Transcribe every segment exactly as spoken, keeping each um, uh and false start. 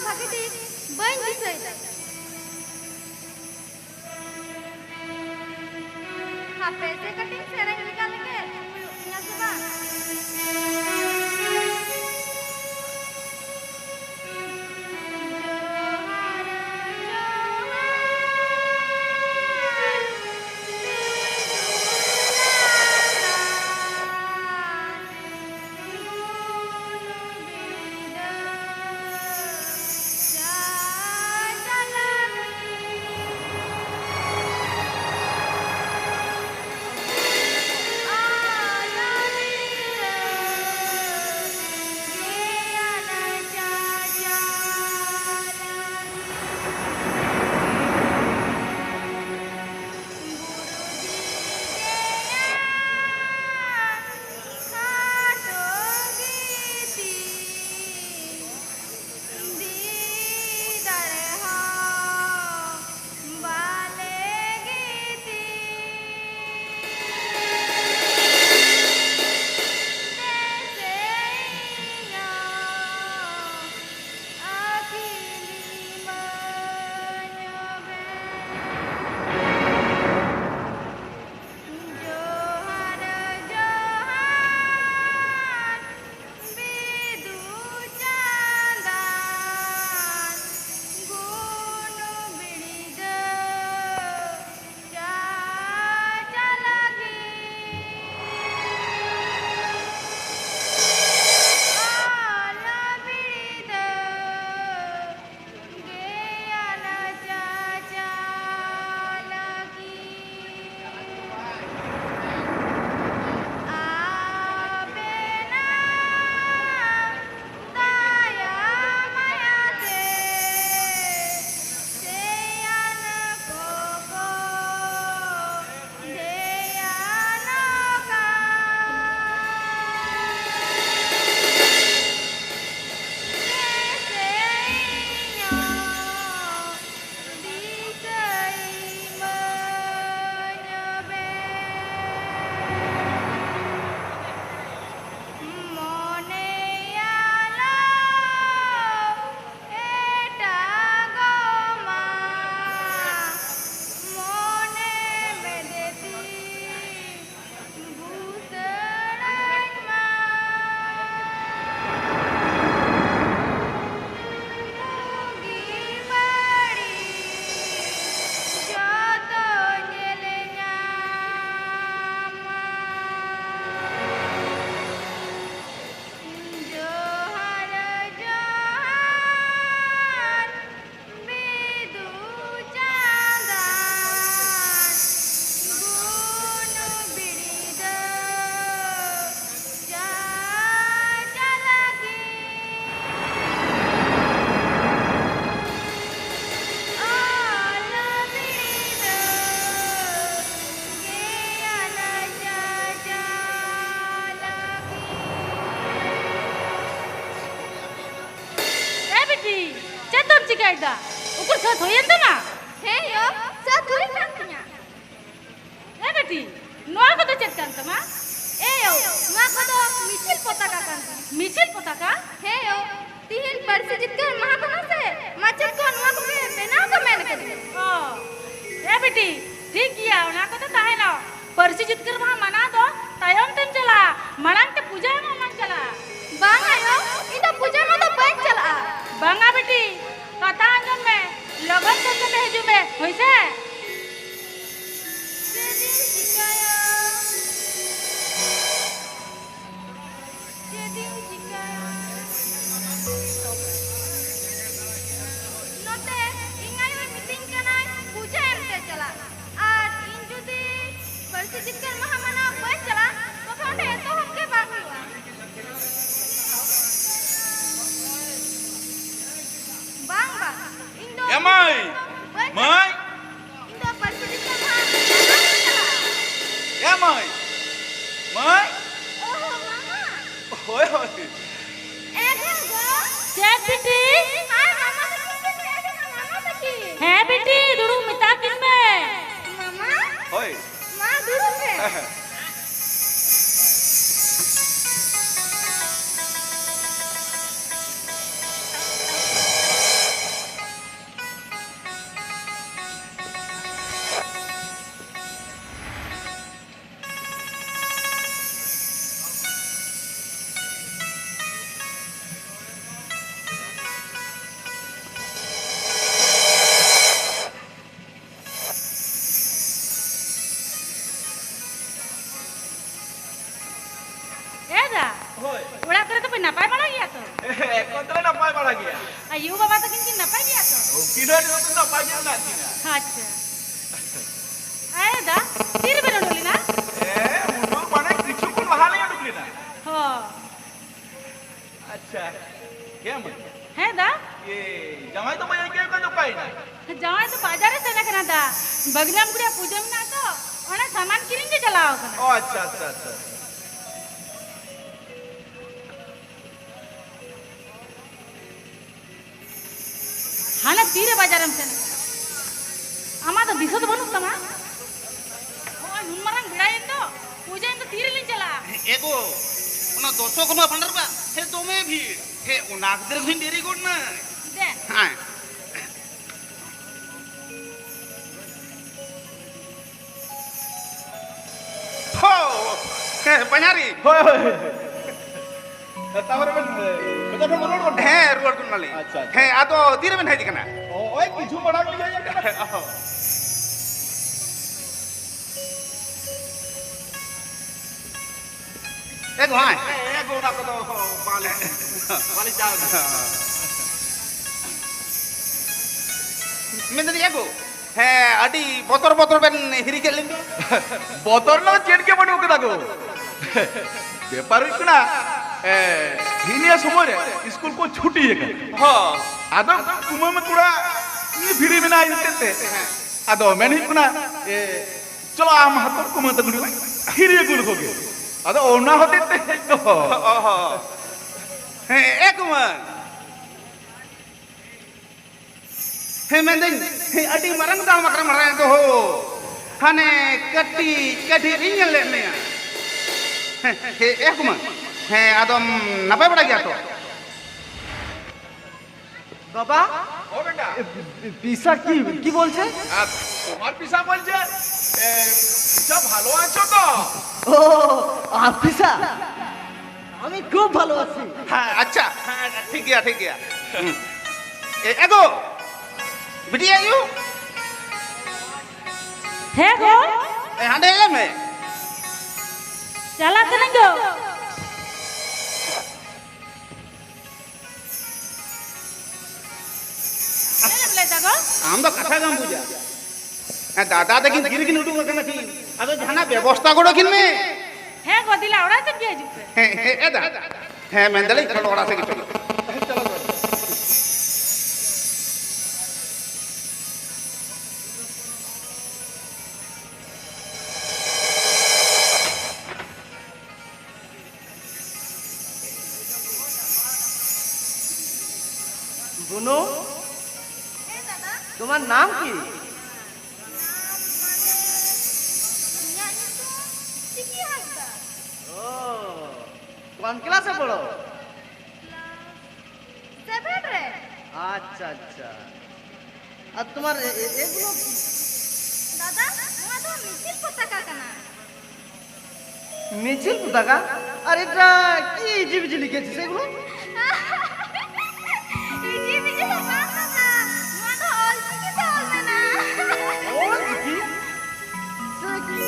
ᱵᱷᱟᱜᱮ ᱴᱷᱤᱠ ᱵᱟᱹᱧ ᱫᱤᱥᱟᱹᱭᱮᱫᱟ᱾ ᱦᱟᱯᱮ ᱥᱮ ᱠᱟᱹᱴᱤᱡ ᱥᱮᱨᱮᱧ ᱞᱮᱜᱟ ᱞᱮᱜᱮ, ᱦᱩᱭᱩᱜ ᱛᱤᱧᱟ ᱥᱮ ᱵᱟᱝ᱾ ᱪᱮᱫ ᱫᱚᱢ ᱪᱤᱠᱟᱹᱭᱮᱫᱟ? ᱩᱠᱩᱨ ᱥᱟᱹᱛ ᱦᱩᱭᱮᱱ ᱛᱟᱢᱟ? ᱦᱮᱸ ᱭᱳ, ᱥᱟᱹᱛ ᱦᱩᱭ ᱠᱟᱱ ᱛᱤᱧᱟ᱾ ᱮ ᱵᱤᱴᱤ, ᱱᱚᱣᱟ ᱠᱚᱫᱚ ᱪᱮᱫ ᱠᱟᱱ ᱛᱟᱢᱟ? ᱮ ᱭᱳ, ᱱᱚᱣᱟ ᱠᱚᱫᱚ ᱢᱤᱪᱷᱤᱞ ᱯᱚᱛᱟᱠᱟ ᱠᱟᱱ ᱛᱤᱧᱟ᱾ ᱢᱤᱪᱷᱤᱞ ᱯᱚᱛᱟᱠᱟ? ᱦᱮᱸ ᱭᱳ, ᱛᱤᱦᱤᱧ ᱯᱟᱹᱨᱥᱤ ᱡᱤᱛᱠᱟᱹᱨ ᱢᱟᱦᱟ ᱠᱟᱱᱟ ᱥᱮ, ᱢᱟᱪᱮᱫ ᱠᱚ ᱱᱚᱣᱟ ᱠᱚᱜᱮ ᱵᱮᱱᱟᱣ ᱠᱚ ᱢᱮᱱ ᱟᱠᱟᱫᱤᱧᱟ᱾ ᱚ, ᱮ ᱵᱤᱴᱤ, ᱴᱷᱤᱠ ᱜᱮᱭᱟ, ᱚᱱᱟ ᱠᱚᱫᱚ ᱛᱟᱦᱮᱱᱟ᱾ ᱯᱟᱹᱨᱥᱤ ᱡᱤᱛᱠᱟᱹᱨ ᱢᱟᱦᱟ ᱢᱟᱱᱟᱣ ᱫᱚ ᱛᱟᱭᱚᱢ ᱛᱮᱢ ᱪᱟᱞᱟᱜᱼᱟ, ᱢᱟᱲᱟᱝ ᱛᱮ ᱯᱩᱡᱟᱹ ᱮᱢᱚᱜ ᱢᱟᱢ ᱪᱟᱞᱟᱜᱼᱟ᱾ ᱵᱟᱝ ᱟᱭᱳ, ᱤᱧ ᱫᱚ ᱯᱩᱡᱟᱹ ᱮᱢᱚᱜ ᱫᱚ ᱵᱟᱹᱧ ᱪᱟᱞᱟᱜᱼᱟ᱾ ᱵᱟᱝᱟ ᱵᱤᱴᱤ, ᱠᱟᱛᱷᱟ ᱟᱸᱡᱚᱢ ᱢᱮ, ᱞᱚᱜᱚᱱ ᱥᱮᱱ ᱠᱟᱛᱮ ᱦᱤᱡᱩᱜ ᱢᱮ, ᱦᱳᱭ ᱥᱮ? ᱪᱮᱫ ᱤᱧ ᱪᱤᱠᱟᱹᱭᱟ? ᱪᱮᱫ ᱤᱧ ᱪᱤᱠᱟᱹᱭᱟ? ᱱᱚᱛᱮ ᱤᱧ ᱟᱭᱳᱭ ᱢᱤᱛᱟᱹᱧ ᱠᱟᱱᱟᱭ ᱯᱩᱡᱟᱹ ᱮᱢ ᱛᱮ ᱪᱟᱞᱟᱜ, ᱟᱨ ᱤᱧ ᱡᱩᱫᱤ ᱯᱟᱹᱨᱥᱤ ᱡᱤᱛᱠᱟᱹᱨ ᱢᱟᱦᱟ ᱢᱟᱱᱟᱣ ᱵᱟᱹᱧ ᱪᱟᱞᱟᱜ, ᱛᱚᱵᱮ ᱚᱸᱰᱮ ᱮᱛᱚᱦᱚᱵ ᱜᱮ ᱵᱟᱝ ᱦᱩᱭᱩᱜᱼᱟ᱾ ᱵᱟᱝ, ᱵᱟᱝ, ᱤᱧ ᱫᱚ ᱮ ᱢᱟᱹᱭ! ᱵᱟᱹᱧ ᱢᱟᱹᱭ! ᱤᱧ ᱫᱚ ᱯᱟᱹᱨᱥᱤ ᱫᱤᱥᱚᱢ ᱦᱟᱸᱜ ᱵᱟᱹᱧ ᱪᱟᱞᱟᱜᱼᱟ᱾ ᱮ ᱢᱟᱹᱭ! ᱢᱟᱹᱭ! ᱚ, ᱢᱟᱢᱟ! ᱦᱳᱭ, ᱦᱳᱭ᱾ ᱮ ᱜᱚ! ᱪᱮᱫ ᱵᱤᱴᱤ? ᱟᱨ ᱢᱟᱢᱟ ᱛᱟᱹᱠᱤᱱ ᱠᱤᱱ ᱦᱮᱡ ᱟᱠᱟᱱᱟ, ᱢᱟᱢᱟ ᱛᱟᱹᱠᱤᱱ᱾ ᱦᱮᱸ ᱵᱤᱴᱤ, ᱫᱩᱲᱩᱵ ᱢᱮᱛᱟ ᱠᱤᱱ ᱢᱮ᱾ ᱢᱟᱢᱟ? ᱦᱳᱭ᱾ ᱢᱟ, ᱫᱩᱲᱩᱵ ᱢᱮ᱾ ᱦᱮᱸ, ᱦᱮᱸ᱾ ᱮ ᱫᱟ, ᱦᱳᱭ᱾ ᱚᱲᱟᱜ ᱠᱚᱨᱮ ᱫᱚᱯᱮ ᱱᱟᱯᱟᱭ ᱵᱟᱲᱟ ᱜᱮᱭᱟ ᱛᱚ? ᱮᱠᱷᱚᱱ ᱫᱚᱞᱮ ᱱᱟᱯᱟᱭ ᱵᱟᱲᱟ ᱜᱮᱭᱟ᱾ ᱟᱨ ᱭᱩ ᱵᱟᱵᱟ ᱛᱟᱹᱠᱤᱱ ᱠᱤᱱ ᱱᱟᱯᱟᱭ ᱜᱮᱭᱟ ᱛᱚ? ᱩᱱᱠᱤᱱ ᱦᱚᱸ ᱱᱤᱛᱚᱜ ᱫᱚ ᱱᱟᱯᱟᱭ ᱜᱮ ᱢᱮᱱᱟᱜ ᱠᱤᱱᱟ᱾ ᱟᱪᱪᱷᱟ᱾ ᱮ ᱫᱟ, ᱛᱤ ᱨᱮᱵᱮᱱ ᱩᱰᱩᱠ ᱞᱮᱱᱟ? ᱮ, ᱩᱰᱩᱠ ᱢᱟᱱᱮ ᱠᱤᱪᱷᱩ ᱠᱷᱚᱱ ᱞᱟᱦᱟ ᱞᱤᱧ ᱩᱰᱩᱠ ᱞᱮᱱᱟ᱾ ᱦᱚᱸ᱾ ᱟᱪᱪᱷᱟ, ᱦᱮᱸ ᱢᱟᱹᱭ᱾ ᱦᱮᱸ ᱫᱟ᱾ ᱤᱭᱟᱹ, ᱡᱟᱶᱟᱭ ᱫᱚ ᱵᱟᱹᱧ ᱟᱹᱭᱠᱟᱹᱣ ᱠᱟᱱ ᱫᱚ ᱚᱠᱟᱭᱮᱱᱟᱭ? ᱡᱟᱶᱟᱭ ᱫᱚ ᱵᱟᱡᱟᱨ ᱮ ᱥᱮᱱ ᱟᱠᱟᱱᱟ ᱫᱟ᱾ ᱵᱟᱹᱜᱽᱱᱟᱢ ᱠᱩᱲᱤᱭᱟᱜ ᱯᱩᱡᱟᱹ ᱢᱮᱱᱟᱜᱼᱟ ᱛᱚ, ᱚᱱᱟ ᱥᱟᱢᱟᱱ ᱠᱤᱨᱤᱧ ᱜᱮ ᱪᱟᱞᱟᱣ ᱟᱠᱟᱱᱟ᱾ ᱚ, ᱟᱪᱪᱷᱟ, ᱟᱪᱪᱷᱟ, ᱟᱪᱪᱷᱟ᱾ ᱦᱟᱱᱮ ᱛᱤᱨᱮ ᱵᱟᱡᱟᱨᱮᱢ ᱥᱮᱱ ᱠᱟᱱᱟ? ᱟᱢᱟᱜ ᱫᱚ ᱫᱤᱥᱟᱹ ᱫᱚ ᱵᱟᱹᱱᱩᱜ ᱛᱟᱢᱟ? ᱱᱚᱜᱼᱚᱭ ᱱᱩᱱ ᱢᱟᱨᱟᱝ ᱵᱮᱲᱟᱭᱮᱱ ᱫᱚ, ᱯᱩᱡᱟᱹ ᱮᱱ ᱫᱚ, ᱛᱤ ᱨᱮᱞᱤᱧ ᱪᱟᱞᱟᱜᱼᱟ? ᱮ ᱜᱚ, ᱚᱱᱟ ᱫᱚᱥᱚ ᱠᱷᱚᱱ ᱵᱷᱟᱸᱰᱟᱨ ᱵᱟᱝ? ᱦᱮ, ᱫᱚᱢᱮ ᱵᱷᱤᱲ᱾ ᱦᱮ, ᱚᱱᱟ ᱠᱷᱟᱹᱛᱤᱨ ᱜᱤᱧ ᱰᱮᱨᱤ ᱜᱚᱫ ᱱᱟ᱾ ᱫᱮ᱾ ᱦᱮᱸ᱾ ᱦᱳ! ᱦᱮᱸ, ᱵᱟᱧᱦᱟᱨᱤ᱾ ᱦᱳᱭ, ᱦᱳᱭ᱾ ᱛᱟᱯᱚᱨᱮ ᱵᱮᱱ, ᱵᱟᱡᱟᱨ ᱠᱷᱚᱱ ᱵᱮᱱ ᱨᱩᱣᱟᱹᱲ ᱜᱚᱫ ᱱᱟ? ᱦᱮᱸ, ᱨᱩᱣᱟᱹᱲ ᱜᱚᱫ ᱱᱟᱞᱤᱧ᱾ ᱟᱪᱪᱷᱟ, ᱟᱪᱪᱷᱟ᱾ ᱦᱮᱸ, ᱟᱫᱚ ᱛᱤᱨᱮᱵᱮᱱ ᱦᱮᱡ ᱟᱠᱟᱱᱟ? ᱳᱭ ᱠᱤᱪᱷᱩ ᱢᱟᱲᱟᱝ ᱞᱤᱧ ᱦᱮᱡ ᱟᱠᱟᱱᱟ᱾ ᱮ ᱜᱚ, ᱦᱮᱸ᱾ ᱮ ᱜᱚ, ᱚᱱᱟ ᱠᱚᱫᱚ ᱵᱟᱞᱮ, ᱵᱟᱞᱮ ᱪᱟᱞᱟᱣ ᱠᱟᱱᱟ᱾ ᱢᱮᱱᱫᱟᱞᱤᱧ, ᱮ ᱜᱚ, ᱦᱮᱸ, ᱟᱹᱰᱤ ᱵᱚᱛᱚᱨ ᱵᱚᱛᱚᱨ ᱵᱮᱱ ᱦᱤᱨᱤ ᱠᱮᱫ ᱞᱤᱧ ᱫᱚ᱾ ᱵᱚᱛᱚᱨ ᱨᱮᱱᱟᱜ ᱫᱚ ᱪᱮᱫ ᱜᱮ ᱵᱟᱹᱱᱩᱜ ᱠᱟᱫᱟ ᱜᱚ᱾ ᱵᱮᱯᱟᱨ ᱦᱩᱭᱩᱜ ᱠᱟᱱᱟ, ᱮ, ᱦᱤᱱᱤᱭᱟᱹ ᱥᱚᱢᱚᱭ ᱨᱮ ᱥᱠᱩᱞ ᱠᱚ ᱪᱷᱩᱴᱤ ᱟᱠᱟᱱᱟ᱾ ᱦᱚᱸ᱾ ᱟᱫᱚ ᱠᱩᱢᱟᱹᱝ ᱠᱚᱲᱟ ᱩᱱᱤ ᱵᱷᱤᱲᱤ ᱢᱮᱱᱟᱭ ᱦᱚᱛᱮᱫ ᱛᱮ᱾ ᱦᱮᱸ᱾ ᱟᱫᱚ ᱢᱮᱱ ᱦᱩᱭᱩᱜ ᱠᱟᱱᱟ, ᱮ, ᱪᱚᱞᱚ ᱟᱢ ᱦᱟᱛᱚᱢ ᱠᱩᱢᱟᱹᱝ ᱛᱟᱠᱚ ᱦᱤᱨᱤ ᱟᱹᱜᱩ ᱞᱮᱠᱚ ᱜᱮ᱾ ᱟᱫᱚ ᱚᱱᱟ ᱦᱚᱛᱮᱡ ᱛᱮ ᱦᱮᱡ ᱫᱚ᱾ ᱚ ᱦᱚᱸ᱾ ᱦᱮᱸ, ᱮ ᱠᱩᱢᱟᱹᱝ᱾ ᱦᱮᱸ, ᱢᱮᱱᱫᱟᱹᱧ, ᱦᱮᱸ, ᱟᱹᱰᱤ ᱢᱟᱨᱟᱝ ᱫᱟᱢ ᱟᱠᱟᱱᱟ ᱢᱟᱨᱟᱝ ᱫᱚᱦᱚ᱾ ᱦᱟᱱᱮ ᱠᱟᱹᱴᱤᱡ, ᱠᱟᱹᱴᱤᱡ ᱨᱤᱧ ᱧᱮᱞ ᱞᱮᱫ ᱢᱮᱭᱟ᱾ ᱦᱮᱸ, ᱦᱮᱸ, ᱮ ᱠᱩᱢᱟᱹᱝ᱾ ᱦᱮᱸ, ᱟᱫᱚᱢ ᱱᱟᱯᱟᱭ ᱵᱟᱲᱟ ᱜᱮᱭᱟ ᱛᱚ? ᱵᱟᱵᱟ? ও বেটা। এ, পি-, পিসা কি, কি বলছে? আর তোমার পিসা বলছে, এ, পিসা ভালো আছো তো? ও, আর পিসা? আমি খুব ভালো আছি। ᱦᱮᱸ, ᱟᱪᱪᱷᱟ᱾ ᱦᱮᱸ, ᱴᱷᱤᱠ ᱜᱮᱭᱟ, ᱴᱷᱤᱠ ᱜᱮᱭᱟ᱾ ᱦᱩᱸ᱾ ᱮ, ᱮ ᱜᱚ, ᱵᱤᱴᱤ ᱟᱭᱳ᱾ ᱦᱮᱸ ᱜᱚ᱾ ᱮ, ᱦᱟᱸᱰᱮ ᱦᱮᱡ ᱞᱮᱱ ᱢᱮ᱾ ᱪᱟᱞᱟᱜ ᱠᱟᱹᱱᱟᱹᱧ ᱜᱚ᱾ ᱪᱮᱫ ᱮᱢ ᱞᱟᱹᱭ ᱫᱟ ᱜᱚ? ᱟᱢ ᱫᱚ ᱠᱟᱛᱷᱟ ᱜᱮᱢ ᱵᱩᱡᱟ᱾ ᱦᱮᱸ, ᱫᱟᱫᱟ ᱛᱟᱹᱠᱤᱱ ᱛᱤ ᱨᱮᱠᱤᱱ ᱩᱰᱩᱠ ᱟᱠᱟᱱᱟ ᱠᱤᱱ? ᱟᱫᱚ ᱡᱟᱦᱟᱱᱟᱜ ᱵᱮᱵᱚᱥᱛᱟ ᱜᱚᱲᱚ ᱠᱤᱱ ᱢᱮ᱾ ᱦᱮᱸ ᱜᱚ, ᱫᱮᱞᱟ ᱚᱲᱟᱜ ᱥᱮᱫ ᱜᱮ ᱦᱤᱡᱩᱜ ᱯᱮ᱾ ᱦᱮᱸ, ᱦᱮᱸ, ᱮ ᱫᱟ᱾ ᱦᱮᱸ, ᱢᱮᱱᱫᱟᱞᱤᱧ ᱪᱚᱞᱚ ᱚᱲᱟᱜ ᱥᱮᱫ ᱜᱮ ᱪᱚᱞᱚ᱾ ᱦᱮᱸ, ᱪᱚᱞᱚ ᱜᱚ᱾ ᱵᱩᱱᱩ, তোমার নাম কি? ᱤᱧᱟᱹᱜ ᱧᱩᱛᱩᱢ ᱪᱤᱠᱤ ᱦᱟᱸᱥᱫᱟ᱾ ও, কোন ক্লাসে পড়ো? ক্লাস সেভেন ᱨᱮ᱾ আচ্ছা, আচ্ছা। আর তোমার এ-, এ-, এগুলো কি? দাদা, ᱱᱚᱣᱟ ᱫᱚ ᱢᱤᱪᱤᱞ ᱯᱚᱛᱟᱠᱟ ᱠᱟᱱᱟ᱾ মিছিল পতাকা? আর এটা কি ইজিবিজি লিখেছিস এগুলো? ᱤᱧ ᱡᱤᱣᱤ ᱡᱤᱣᱤ ᱫᱚ ᱵᱟᱝ ᱠᱟᱱᱟ᱾ ᱱᱚᱣᱟ ᱫᱚ ᱚᱞ ᱪᱤᱠᱤ ᱛᱮ ᱚᱞ ᱢᱮᱱᱟᱜᱼᱟ᱾ ᱚᱞ ᱪᱤᱠᱤ? সে কি?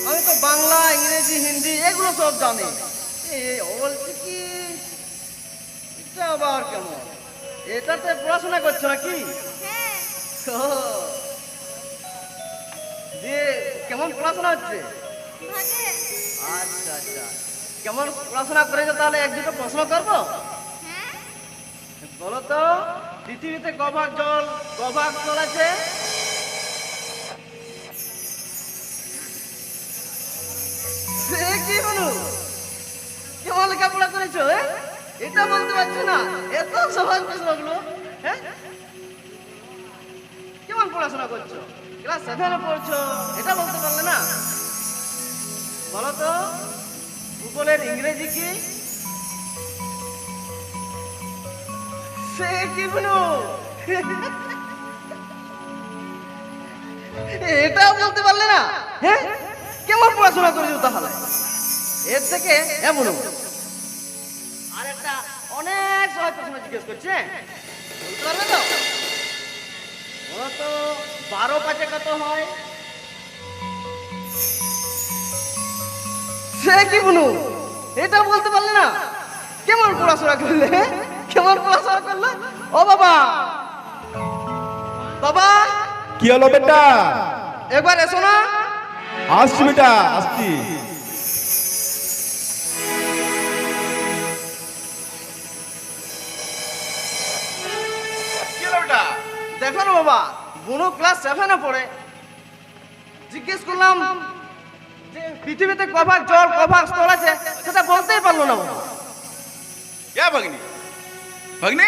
আমি তো বাংলা, ইংরেজি, হিন্দি এগুলো সব জানি। এই অল চিকি এটা আবার কেমন? এটাতে পড়াশোনা করছো নাকি? হ্যাঁ। ও। দিয়ে কেমন পড়াশোনা হচ্ছে? ভাগে। আচ্ছা, আচ্ছা। কেমন পড়াশোনা করেছো তাহলে এক দুটো প্রশ্ন করবো? হ্যাঁ। বলো তো, পৃথিবীতে ক ভাগ জল, ক ভাগ স্থল আছে? সে কি বলো? কেমন লেখাপড়া করেছো, হ্যাঁ? এটা বলতে পারছো না? এত সহজ প্রশ্নগুলো, হ্যাঁ? কেমন পড়াশোনা করছো? ক্লাস সেভেনে পড়ছো, এটা বলতে পারলে না? বলো তো, ভূগোলের ইংরেজি কি? সে কি বলো? এটা বলতে পারলে না? হ্যাঁ, কেমন পড়াশোনা করেছো তাহলে? এর থেকে এমন। আর একটা অনেক সহজ প্রশ্ন জিজ্ঞেস করছে, বলতে পারবে তো? বলো তো, বারো পাঁচে কত হয়? সে কি বলো, এটা বলতে পারলে না? কেমন পড়াশোনা করলে? কেমন পড়াশোনা করলে? ও বাবা, বাবা, কি হলো বেটা? একবার এসো না। আসছি বেটা, আসছি। কি হলো বেটা? দেখো না বাবা, বুনু ক্লাস সেভেনে পড়ে, জিজ্ঞেস করলাম যে পৃথিবীতে ক ভাগ জল, ক ভাগ স্থল আছে, সেটা বলতেই পারলো না বাবা। क्या भगनी? भगनी,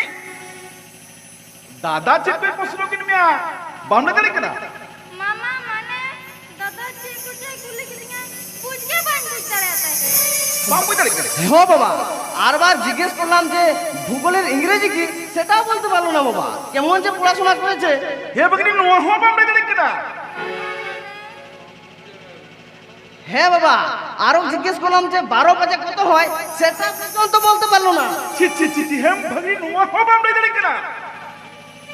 दादा चित्ते प्रश्न किन ᱵᱟᱢ ᱞᱟᱹᱭ ᱫᱟᱲᱮᱭᱟᱜ ᱠᱟᱱᱟ? ᱢᱟᱢᱟ, ᱢᱟᱱᱮ, ᱫᱟᱫᱟ ᱪᱮᱫ ᱠᱚᱪᱚᱭ ᱠᱩᱞᱤ ᱠᱤᱫᱤᱧᱟ, ᱵᱩᱡᱽ ᱜᱮ ᱵᱟᱹᱧ ᱵᱩᱡᱽ ᱫᱟᱲᱮᱭᱟᱛᱟᱭ ᱠᱟᱱᱟ᱾ ᱵᱟᱢ ᱵᱩᱡᱽ ᱫᱟᱲᱮᱭᱟᱜ ᱠᱟᱱᱟ? ᱦᱮᱸ ᱦᱳ ᱵᱟᱵᱟ, ᱟᱨ বার জিজ্ঞেস করলাম যে ভূগোলের ইংরেজি কি, সেটাও বলতে পারলো না বাবা। কেমন যে পড়াশোনা করেছে। হে ভাগ্নি, ᱱᱚᱣᱟ ᱦᱚᱸ ᱵᱟᱢ ᱞᱟᱹᱭ ᱫᱟᱲᱮᱭᱟᱜ ᱠᱟᱱᱟ? হ্যাঁ বাবা, আরো জিজ্ঞেস করলাম যে বারো পাঁচে কত হয়, সেটা পর্যন্ত বলতে পারলো না। ছি, ছি, ছি, ছি, হে ভাগ্নি, ᱱᱚᱣᱟ ᱦᱚᱸ ᱵᱟᱢ ᱞᱟᱹᱭ ᱫᱟᱲᱮᱭᱟᱜ ᱠᱟᱱᱟ?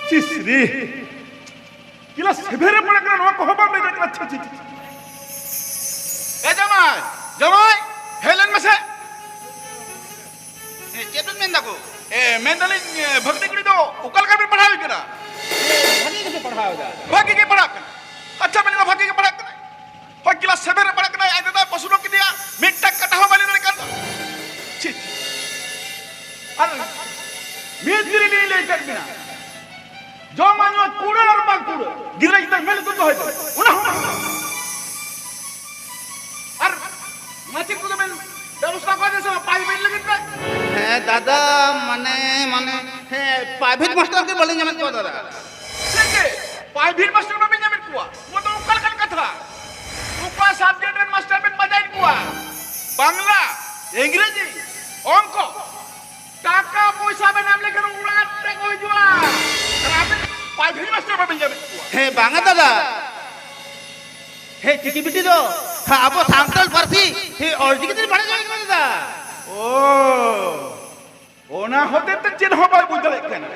ᱪᱤᱥᱨᱤ᱾ ᱠᱮᱞᱟᱥ ᱥᱮᱵᱷᱮᱱ ᱨᱮ ᱯᱟᱲᱦᱟᱜ ᱠᱟᱱᱟ, ᱱᱚᱣᱟ ᱠᱚᱦᱚᱸ ᱵᱟᱢ ᱞᱟᱹᱭ ᱫᱟᱲᱮᱭᱟᱜ ᱠᱟᱱᱟ? ᱪᱷᱤ, ᱪᱷᱤ, ᱪᱷᱤ, ᱪᱷᱤ᱾ ᱮ ᱡᱟᱢᱟᱭ, ᱡᱟᱢᱟᱭ, ᱦᱮᱡ ᱞᱮᱱ ᱢᱮᱥᱮ᱾ ᱮ, ᱪᱮᱫ ᱵᱮᱱ ᱢᱮᱱ ᱫᱟᱠᱚ? ᱮ, ᱢᱮᱱ ᱫᱟᱞᱤᱧ, ᱮ, ᱵᱷᱟᱹᱜᱽᱱᱤ ᱠᱩᱲᱤ ᱫᱚ ᱚᱠᱟ ᱞᱮᱠᱟ ᱵᱮᱱ ᱯᱟᱲᱦᱟᱣ ᱮ ᱠᱟᱱᱟ? ᱮ, ᱵᱷᱟᱹᱜᱤ ᱜᱮᱠᱚ ᱯᱟᱲᱦᱟᱣ ᱮᱫᱟ᱾ ᱵᱷᱟᱹᱜᱤ ᱜᱮ ᱯᱟᱲᱦᱟᱜ ᱠᱟᱱᱟ᱾ ᱟᱪᱪᱷᱟ, ᱢᱮᱱ ᱢᱟ ᱵᱷᱟᱹᱜᱤ ᱜᱮ ᱯᱟᱲᱦᱟᱜ ᱠᱟᱱᱟ᱾ ᱦᱳᱭ, ᱠᱮᱞᱟᱥ ᱥᱮᱵᱷᱮᱱ ᱨᱮ ᱯᱟᱲᱦᱟᱜ ᱠᱟᱱᱟᱭ, ᱟᱡ ᱫᱟᱫᱟᱭ ᱯᱟᱹᱥᱩᱞᱚᱜ ᱠᱮᱫᱮᱭᱟ, ᱢᱤᱫᱴᱟᱝ ᱠᱟᱛᱷᱟ ᱦᱚᱸ ᱵᱟᱭ ᱞᱟᱹᱭ ᱫᱟᱲᱮ ᱠᱟᱱ ᱫᱚ᱾ ᱪᱷᱤ, ᱪᱷᱤ᱾ ᱟᱨ ᱢᱤᱫ ᱫᱤᱱ ᱨᱮᱞᱤᱧ ᱞᱟᱹᱭ ᱠᱟᱫ ᱵᱤᱱᱟ, ᱡᱚᱢᱟᱜ ᱧᱩᱣᱟᱜ ᱠᱩᱲᱟᱹ ᱟᱨ ᱵᱟᱝ ᱠᱩᱲᱟᱹ, ᱜᱤᱫᱽᱨᱟᱹ ᱪᱮᱛᱟᱱ ᱢᱮᱫ ᱞᱩᱛᱩᱨ ᱫᱚᱦᱚᱭ ᱯᱮ, ᱚᱱᱟ ᱦᱚᱸ ᱵᱟᱝ᱾ ᱟᱨ ᱢᱟᱪᱮᱫ ᱠᱚᱫᱚ ᱵᱮᱱ ᱵᱮᱵᱚᱥᱛᱷᱟ ᱠᱚᱣᱟ ᱥᱮ ᱵᱟᱝ ᱯᱟᱭᱵᱮᱱ ᱞᱟᱹᱜᱤᱫ ᱛᱮ? ᱦᱮᱸ ᱫᱟᱫᱟ, ᱢᱟᱱᱮ, ᱢᱟᱱᱮ, ᱦᱮᱸ, ᱯᱨᱟᱭᱵᱷᱮᱴ ᱢᱟᱥᱴᱟᱨ ᱜᱮ ᱵᱟᱹᱞᱤᱧ ᱧᱟᱢᱮᱫ ᱠᱚᱣᱟ ᱫᱟᱫᱟ᱾ ᱪᱮᱫ ᱜᱮ? ᱯᱨᱟᱭᱵᱷᱮᱴ ᱢᱟᱥᱴᱟᱨ ᱵᱟᱵᱮᱱ ᱧᱟᱢᱮᱫ ᱠᱚᱣᱟ? ᱱᱚᱣᱟ ᱫᱚ ᱚᱠᱟ ᱞᱮᱠᱟᱱ ᱠᱟᱛᱷᱟ? ᱚᱠᱟ ᱥᱟᱵᱡᱮᱠᱴ ᱨᱮᱱ ᱢᱟᱥᱴᱟᱨ ᱵᱮᱱ ᱯᱟᱸᱡᱟᱭᱮᱫ ᱠᱚᱣᱟ? ᱵᱟᱝᱞᱟ, ᱤᱝᱨᱮᱡᱤ, ᱚᱝᱠᱚ᱾ ᱴᱟᱠᱟ ᱯᱚᱭᱥᱟ ᱵᱮᱱ ᱮᱢ ᱞᱮᱠᱷᱟᱱ ᱚᱲᱟᱜ ᱨᱮᱠᱚ ᱦᱤᱡᱩᱜᱼᱟ᱾ ᱟᱨ ᱟᱵᱮᱱ ᱯᱨᱟᱭᱵᱷᱮᱴ ᱢᱟᱥᱴᱟᱨ ᱵᱟᱵᱮᱱ ᱧᱟᱢᱮᱫ ᱠᱚᱣᱟ? ᱦᱮᱸ, ᱵᱟᱝᱟ ᱫᱟᱫᱟ᱾ ᱦᱮᱸ, ᱪᱤᱠᱤ ᱵᱤᱴᱤ ᱫᱚ, ᱦᱮᱸ, ᱟᱵᱚ ᱥᱟᱱᱛᱟᱲ ᱯᱟᱹᱨᱥᱤ, ᱦᱮᱸ, ᱚᱞᱪᱤᱠᱤ ᱛᱮ ᱯᱟᱲᱦᱟᱣ ᱦᱚᱪᱚᱭᱮᱫ ᱠᱚᱣᱟ ᱫᱟᱫᱟ᱾ ᱳ, ᱚᱱᱟ ᱦᱚᱛᱮ ᱛᱮ ᱪᱮᱫ ᱦᱚᱸ ᱵᱟᱭ ᱵᱩᱡᱽ ᱫᱟᱲᱮᱭᱟᱜ ᱠᱟᱱᱟ᱾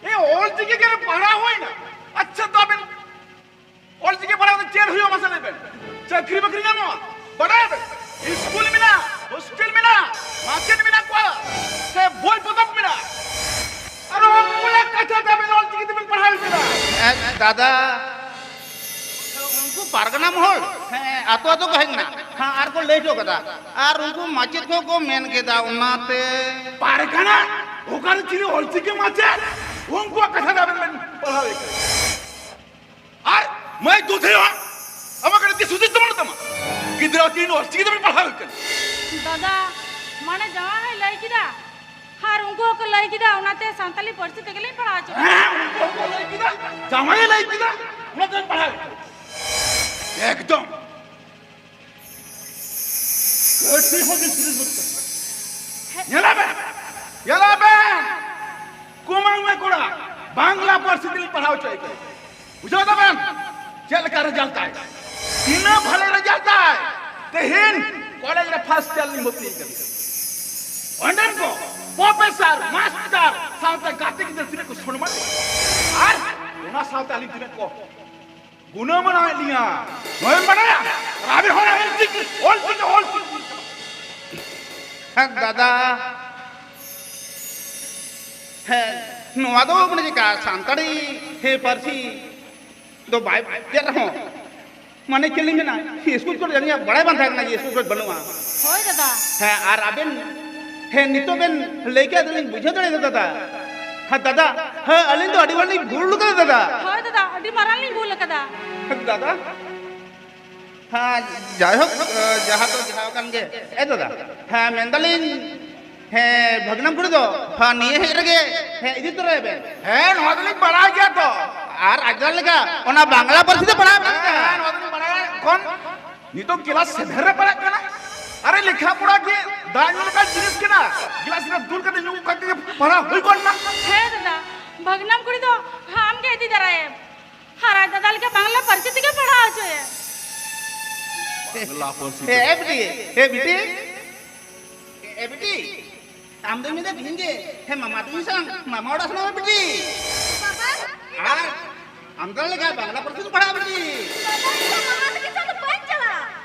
ᱮ, ᱚᱞᱪᱤᱠᱤ ᱜᱮ ᱯᱟᱲᱦᱟᱣ ᱦᱩᱭᱱᱟ᱾ ᱟᱪᱪᱷᱟ, ᱛᱚ ᱟᱵᱮᱱ ᱚᱞᱪᱤᱠᱤ ᱯᱟᱲᱦᱟᱣ ᱠᱟᱛᱮ ᱪᱮᱫ ᱦᱩᱭᱩᱜᱼᱟ ᱢᱟᱥᱮ ᱞᱟᱹᱭ ᱵᱮᱱ? ᱪᱟᱹᱠᱨᱤ ᱵᱟᱹᱠᱨᱤ ᱧᱟᱢᱚᱜᱼᱟ? ᱵᱟᱰᱟᱭᱟᱵᱮᱱ? ᱥᱠᱩᱞ ᱢᱮᱱᱟᱜᱼᱟ, ᱦᱳᱥᱴᱮᱞ ᱢᱮᱱᱟᱜᱼᱟ, ᱢᱟᱪᱮᱫ ᱢᱮᱱᱟᱜ ᱠᱚᱣᱟ, ᱥᱮ ᱵᱳᱭ ᱯᱚᱛᱚᱵ ᱢᱮᱱᱟᱜᱼᱟ? ᱟᱨ ᱩᱱᱠᱩᱣᱟᱜ ᱠᱟᱛᱷᱟ ᱛᱮ ᱟᱵᱮᱱ ᱚᱞᱪᱤᱠᱤ ᱛᱮᱵᱮᱱ ᱯᱟᱲᱦᱟᱣ ᱠᱟᱱᱟ? ᱮ, ᱫᱟᱫᱟ, ᱩᱱᱠᱩ ᱯᱟᱨᱜᱟᱱᱟ ᱢᱚᱦᱚᱞ, ᱦᱮᱸ, ᱟᱛᱳ ᱟᱛᱳ ᱠᱚ ᱦᱮᱡ ᱮᱱᱟ᱾ ᱦᱮᱸ, ᱟᱨ ᱠᱚ ᱞᱟᱹᱭ ᱦᱚᱴᱚ ᱠᱟᱫᱟ᱾ ᱟᱨ ᱩᱱᱠᱩ ᱢᱟᱪᱮᱫ ᱠᱚᱦᱚᱸ ᱠᱚ ᱢᱮᱱ ᱠᱮᱫᱟ, ᱚᱱᱟᱛᱮ᱾ ᱯᱟᱨᱜᱟᱱᱟ? ᱚᱠᱟᱨᱮ ᱪᱤᱞᱤ ᱚᱞᱪᱤᱠᱤ ᱢᱟᱪᱮᱫ? ᱩᱱᱠᱩᱣᱟᱜ ᱠᱟᱛᱷᱟ ᱫᱚ ᱟᱵᱮᱱ ᱵᱮᱱ ᱯᱟᱲᱦᱟᱣ ᱮ ᱠᱟᱱᱟ᱾ ᱟᱨ ᱢᱟᱹᱭ ᱫᱩᱫᱷᱤ ᱦᱚᱸ ᱟᱢᱟᱜ ᱠᱟᱹᱴᱤᱡ ᱫᱤᱥ ᱦᱩᱫᱤᱥ ᱫᱚ ᱵᱟᱹᱱᱩᱜ ᱛᱟᱢᱟ᱾ ᱜᱤᱫᱽᱨᱟᱹ ᱪᱤᱱ ᱚᱞᱪᱤᱠᱤ ᱛᱮᱵᱮᱱ ᱯᱟᱲᱦᱟᱣ ᱮ ᱠᱟᱱᱟ᱾ ᱫᱟᱫᱟ, ᱢᱟᱱᱮ ᱡᱟᱶᱟᱭ ᱦᱚᱸᱭ ᱞᱟᱹᱭ ᱠᱮᱫᱟ ᱟᱨ ᱩᱱᱠᱩ ᱦᱚᱸᱠᱚ ᱞᱟᱹᱭ ᱠᱮᱫᱟ, ᱚᱱᱟᱛᱮ ᱥᱟᱱᱛᱟᱞᱤ ᱯᱟᱹᱨᱥᱤ ᱛᱮᱜᱮᱞᱤᱧ ᱯᱟᱲᱦᱟᱣ ᱦᱚᱪᱚ ᱠᱮᱫᱟ᱾ ᱦᱮᱸ, ᱚᱱᱟ ᱠᱚ ᱞᱟᱹᱭ ᱠᱮᱫᱟ, ᱡᱟᱶᱟᱭᱮ ᱞᱟᱹᱭ ᱠᱮᱫᱟ, ᱚᱱᱟᱛᱮ ᱯᱟᱲᱦᱟᱣ ᱦᱚᱪᱚ ᱠᱮᱫᱟ᱾ ᱮᱠᱫᱚᱢ᱾ ᱠᱟᱹᱴᱤᱡ ᱦᱚᱸ ᱵᱤᱥ ᱵᱤᱥ ᱵᱟᱹᱱᱩᱜ ᱛᱟᱢᱟ᱾ ᱧᱮᱞᱟ ᱵᱮᱱ, ᱧᱮᱞᱟ ᱵᱮᱱ, ᱠᱩᱢᱟᱹᱝ ᱢᱮ ᱠᱚᱲᱟ, ᱵᱟᱝᱞᱟ ᱯᱟᱹᱨᱥᱤ ᱛᱮᱞᱤᱧ ᱯᱟᱲᱦᱟᱣ ᱦᱚᱪᱚᱭᱮᱫ ᱠᱚᱣᱟ᱾ ᱵᱩᱡᱷᱟᱹᱣ ᱫᱟᱵᱮᱱ? ᱪᱮᱫ ᱞᱮᱠᱟ ᱨᱮᱡᱟᱞᱴ ᱛᱟᱭ? ᱛᱤᱱᱟᱹᱜ ᱵᱷᱟᱞᱮ ᱨᱮᱡᱟᱞᱴ ᱛᱟᱭ! ᱛᱮᱦᱮᱧ ᱠᱚᱞᱮᱡᱽ ᱨᱮ ᱯᱷᱟᱥᱴ ᱤᱭᱟᱨ ᱞᱤᱧ ᱵᱷᱚᱨᱛᱤ ᱠᱟᱫᱮᱭᱟ᱾ ᱚᱸᱰᱮᱱ ᱠᱚ ᱯᱨᱚᱯᱷᱮᱥᱚᱨ, ᱢᱟᱥᱴᱟᱨ ᱥᱟᱶᱛᱮ ᱜᱟᱛᱮ ᱜᱤᱫᱽᱨᱟᱹ ᱛᱤᱱᱟᱹᱜ ᱠᱚ ᱥᱚᱱᱢᱟᱱ ᱮᱫ ᱞᱤᱧᱟ, ᱟᱨ ᱚᱱᱟ ᱥᱟᱶᱛᱮ ᱟᱹᱞᱤᱧ ᱛᱤᱱᱟᱹᱜ ᱠᱚ ᱜᱩᱱᱟᱹ ᱢᱟᱱᱟᱣᱮᱫ ᱞᱤᱧᱟ᱾ ᱱᱚᱣᱟᱢ ᱵᱟᱲᱟᱭᱟ? ᱟᱨ ᱟᱵᱮᱱ ᱦᱚᱸ ᱚᱞ ᱪᱤᱠᱤ, ᱚᱞ ᱪᱤᱠᱤ, ᱚᱞ ᱪᱤᱠᱤ᱾ ᱦᱮᱸ ᱫᱟᱫᱟ, ᱦᱮᱸ, ᱱᱚᱣᱟ ᱫᱚ ᱢᱟᱱᱮ ᱪᱮᱫᱠᱟ ᱥᱟᱱᱛᱟᱲᱤ, ᱦᱮᱸ, ᱯᱟᱹᱨᱥᱤ ᱫᱚ ᱵᱟᱭ ᱪᱮᱫ ᱨᱮᱦᱚᱸ, ᱢᱟᱱᱮ ᱪᱮᱫ ᱞᱤᱧ ᱢᱮᱱᱟ, ᱤᱥᱠᱩᱞ ᱠᱚᱨᱮ ᱡᱟᱹᱱᱤᱡ ᱵᱟᱲᱟᱭ ᱵᱟᱝ ᱛᱟᱦᱮᱸ ᱠᱟᱱᱟ ᱡᱮ ᱤᱥᱠᱩᱞ ᱠᱚᱨᱮ ᱵᱟᱹᱱᱩᱜᱼᱟ᱾ ᱦᱳᱭ ᱫᱟᱫᱟ᱾ ᱦᱮᱸ, ᱟᱨ ᱟᱵᱮᱱ, ᱦᱮᱸ, ᱱᱤᱛᱚᱜ ᱵᱮᱱ ᱞᱟᱹᱭ ᱠᱮᱫ ᱫᱚᱞᱤᱧ ᱵᱩᱡᱷᱟᱹᱣ ᱫᱟᱲᱮᱭᱟᱫᱟ ᱫᱟᱫᱟ᱾ ᱦᱮᱸ ᱫᱟᱫᱟ, ᱦᱮᱸ, ᱟᱹᱞᱤᱧ ᱫᱚ ᱟᱹᱰᱤ ᱵᱟᱨ ᱞᱤᱧ ᱵᱷᱩᱞ ᱠᱟᱫᱟ ᱫᱟᱫᱟ᱾ ᱦᱳᱭ ᱫᱟᱫᱟ, ᱟᱹᱰᱤ ᱢᱟᱨᱟᱝ ᱞᱤᱧ ᱵᱷᱩᱞ ᱠᱟᱫᱟ᱾ ᱫᱟᱫᱟ, ᱦᱮᱸ, ᱡᱟᱭᱦᱳᱠ, ᱮ, ᱡᱟᱦᱟᱸ ᱫᱚ ᱡᱟᱦᱟᱸ ᱠᱟᱱ ᱜᱮ᱾ ᱮ ᱫᱟᱫᱟ, ᱦᱮᱸ, ᱢᱮᱱᱫᱟᱞᱤᱧ, ᱦᱮᱸ, ᱵᱷᱟᱹᱜᱽᱱᱟᱢ ᱠᱩᱲᱤ ᱫᱚ, ᱦᱮᱸ, ᱱᱤᱭᱟᱹ ᱦᱮᱡ ᱨᱮᱜᱮ, ᱦᱮᱸ, ᱤᱫᱤ ᱛᱚᱨᱟᱭᱮ ᱵᱮᱱ᱾ ᱦᱮᱸ, ᱱᱚᱣᱟ ᱫᱚᱞᱤᱧ ᱵᱟᱲᱟᱭ ᱜᱮᱭᱟ ᱛᱚ᱾ ᱟᱨ ᱟᱡ ᱫᱟᱫᱟ ᱞᱮᱠᱟ ᱚᱱᱟ ᱵᱟᱝᱞᱟ ᱯᱟᱹᱨᱥᱤ ᱛᱮ ᱯᱟᱲᱦᱟᱣ ᱢᱮᱱᱟᱜ ᱦᱮᱸ, ᱱᱚᱣᱟ ᱫᱚᱞᱤᱧ ᱵᱟᱲᱟᱭᱟ᱾ ᱮᱠᱷᱚᱱ ᱱᱤᱛᱚᱜ ᱠᱮᱞᱟᱥ ᱥᱮᱵᱷᱮᱱ ᱨᱮ ᱯᱟᱲᱦᱟᱜ ᱠᱟᱱᱟ᱾ ᱟᱨᱮ, ᱞᱮᱠᱷᱟ ᱯᱚᱲᱟ ᱜᱮ ᱫᱟᱜ ᱧᱩ ᱞᱮᱠᱟᱱ ᱡᱤᱱᱤᱥ ᱠᱟᱱᱟ᱾ ᱜᱞᱟᱥ ᱨᱮ ᱫᱩᱞ ᱠᱟᱛᱮ ᱧᱩ ᱠᱟᱛᱮ ᱜᱮ ᱯᱟᱲᱦᱟᱣ ᱦᱩᱭ ᱠᱚᱜ ᱢᱟ᱾ ᱦᱮᱸ ᱫᱟᱫᱟ, ᱵᱷᱟᱹᱜᱽᱱᱟᱢ ᱠᱩᱲᱤ ᱫᱚ ᱟᱢ ᱜᱮ ᱤᱫᱤ ᱫᱟᱨᱟᱭᱮᱢ᱾ ᱟᱨ ᱟᱡ ᱫᱟᱫᱟ ᱞᱮᱠᱟ ᱵᱟᱝᱞᱟ ᱯᱟᱹᱨᱥᱤ ᱛᱮᱜᱮ ᱯᱟᱲᱦᱟᱣ ᱦᱚᱪᱚᱭᱮᱢ᱾ ᱵᱟᱝᱞᱟ ᱯᱟᱹᱨᱥᱤ ᱛᱮ᱾ ᱦᱮᱸ, ᱮ ᱵᱤᱴᱤ, ᱮ ᱵᱤᱴᱤ, ᱮ ᱵᱤᱴᱤ, ᱟᱢ ᱫᱚ ᱢᱮᱱᱫᱟ ᱛᱤᱦᱤᱧ ᱜᱮ, ᱦᱮᱸ, ᱢᱟᱢᱟ ᱛᱟᱹᱠᱤᱱ ᱥᱟᱶ ᱢᱟᱢᱟ ᱚᱲᱟᱜ ᱥᱮᱱᱚᱜ ᱢᱮ ᱵᱤᱴᱤ᱾ ᱵᱟᱵᱟ, ᱤᱧ ᱫᱚ ᱟᱨ ᱟᱢ ᱫᱚ ᱞᱮᱠᱟ ᱵᱟᱝᱞᱟ ᱯᱟᱹᱨᱥᱤ ᱛᱮ ᱯᱟᱲᱦᱟᱜ ᱢᱮ ᱵᱤᱴᱤ᱾ ᱵᱟᱵᱟ, ᱤᱧ ᱫᱚ ᱢᱟᱢᱟ ᱛᱟᱹᱠᱤᱱ ᱥᱟᱶ ᱫᱚ ᱵᱟᱹᱧ ᱪᱟᱞᱟᱜᱼᱟ᱾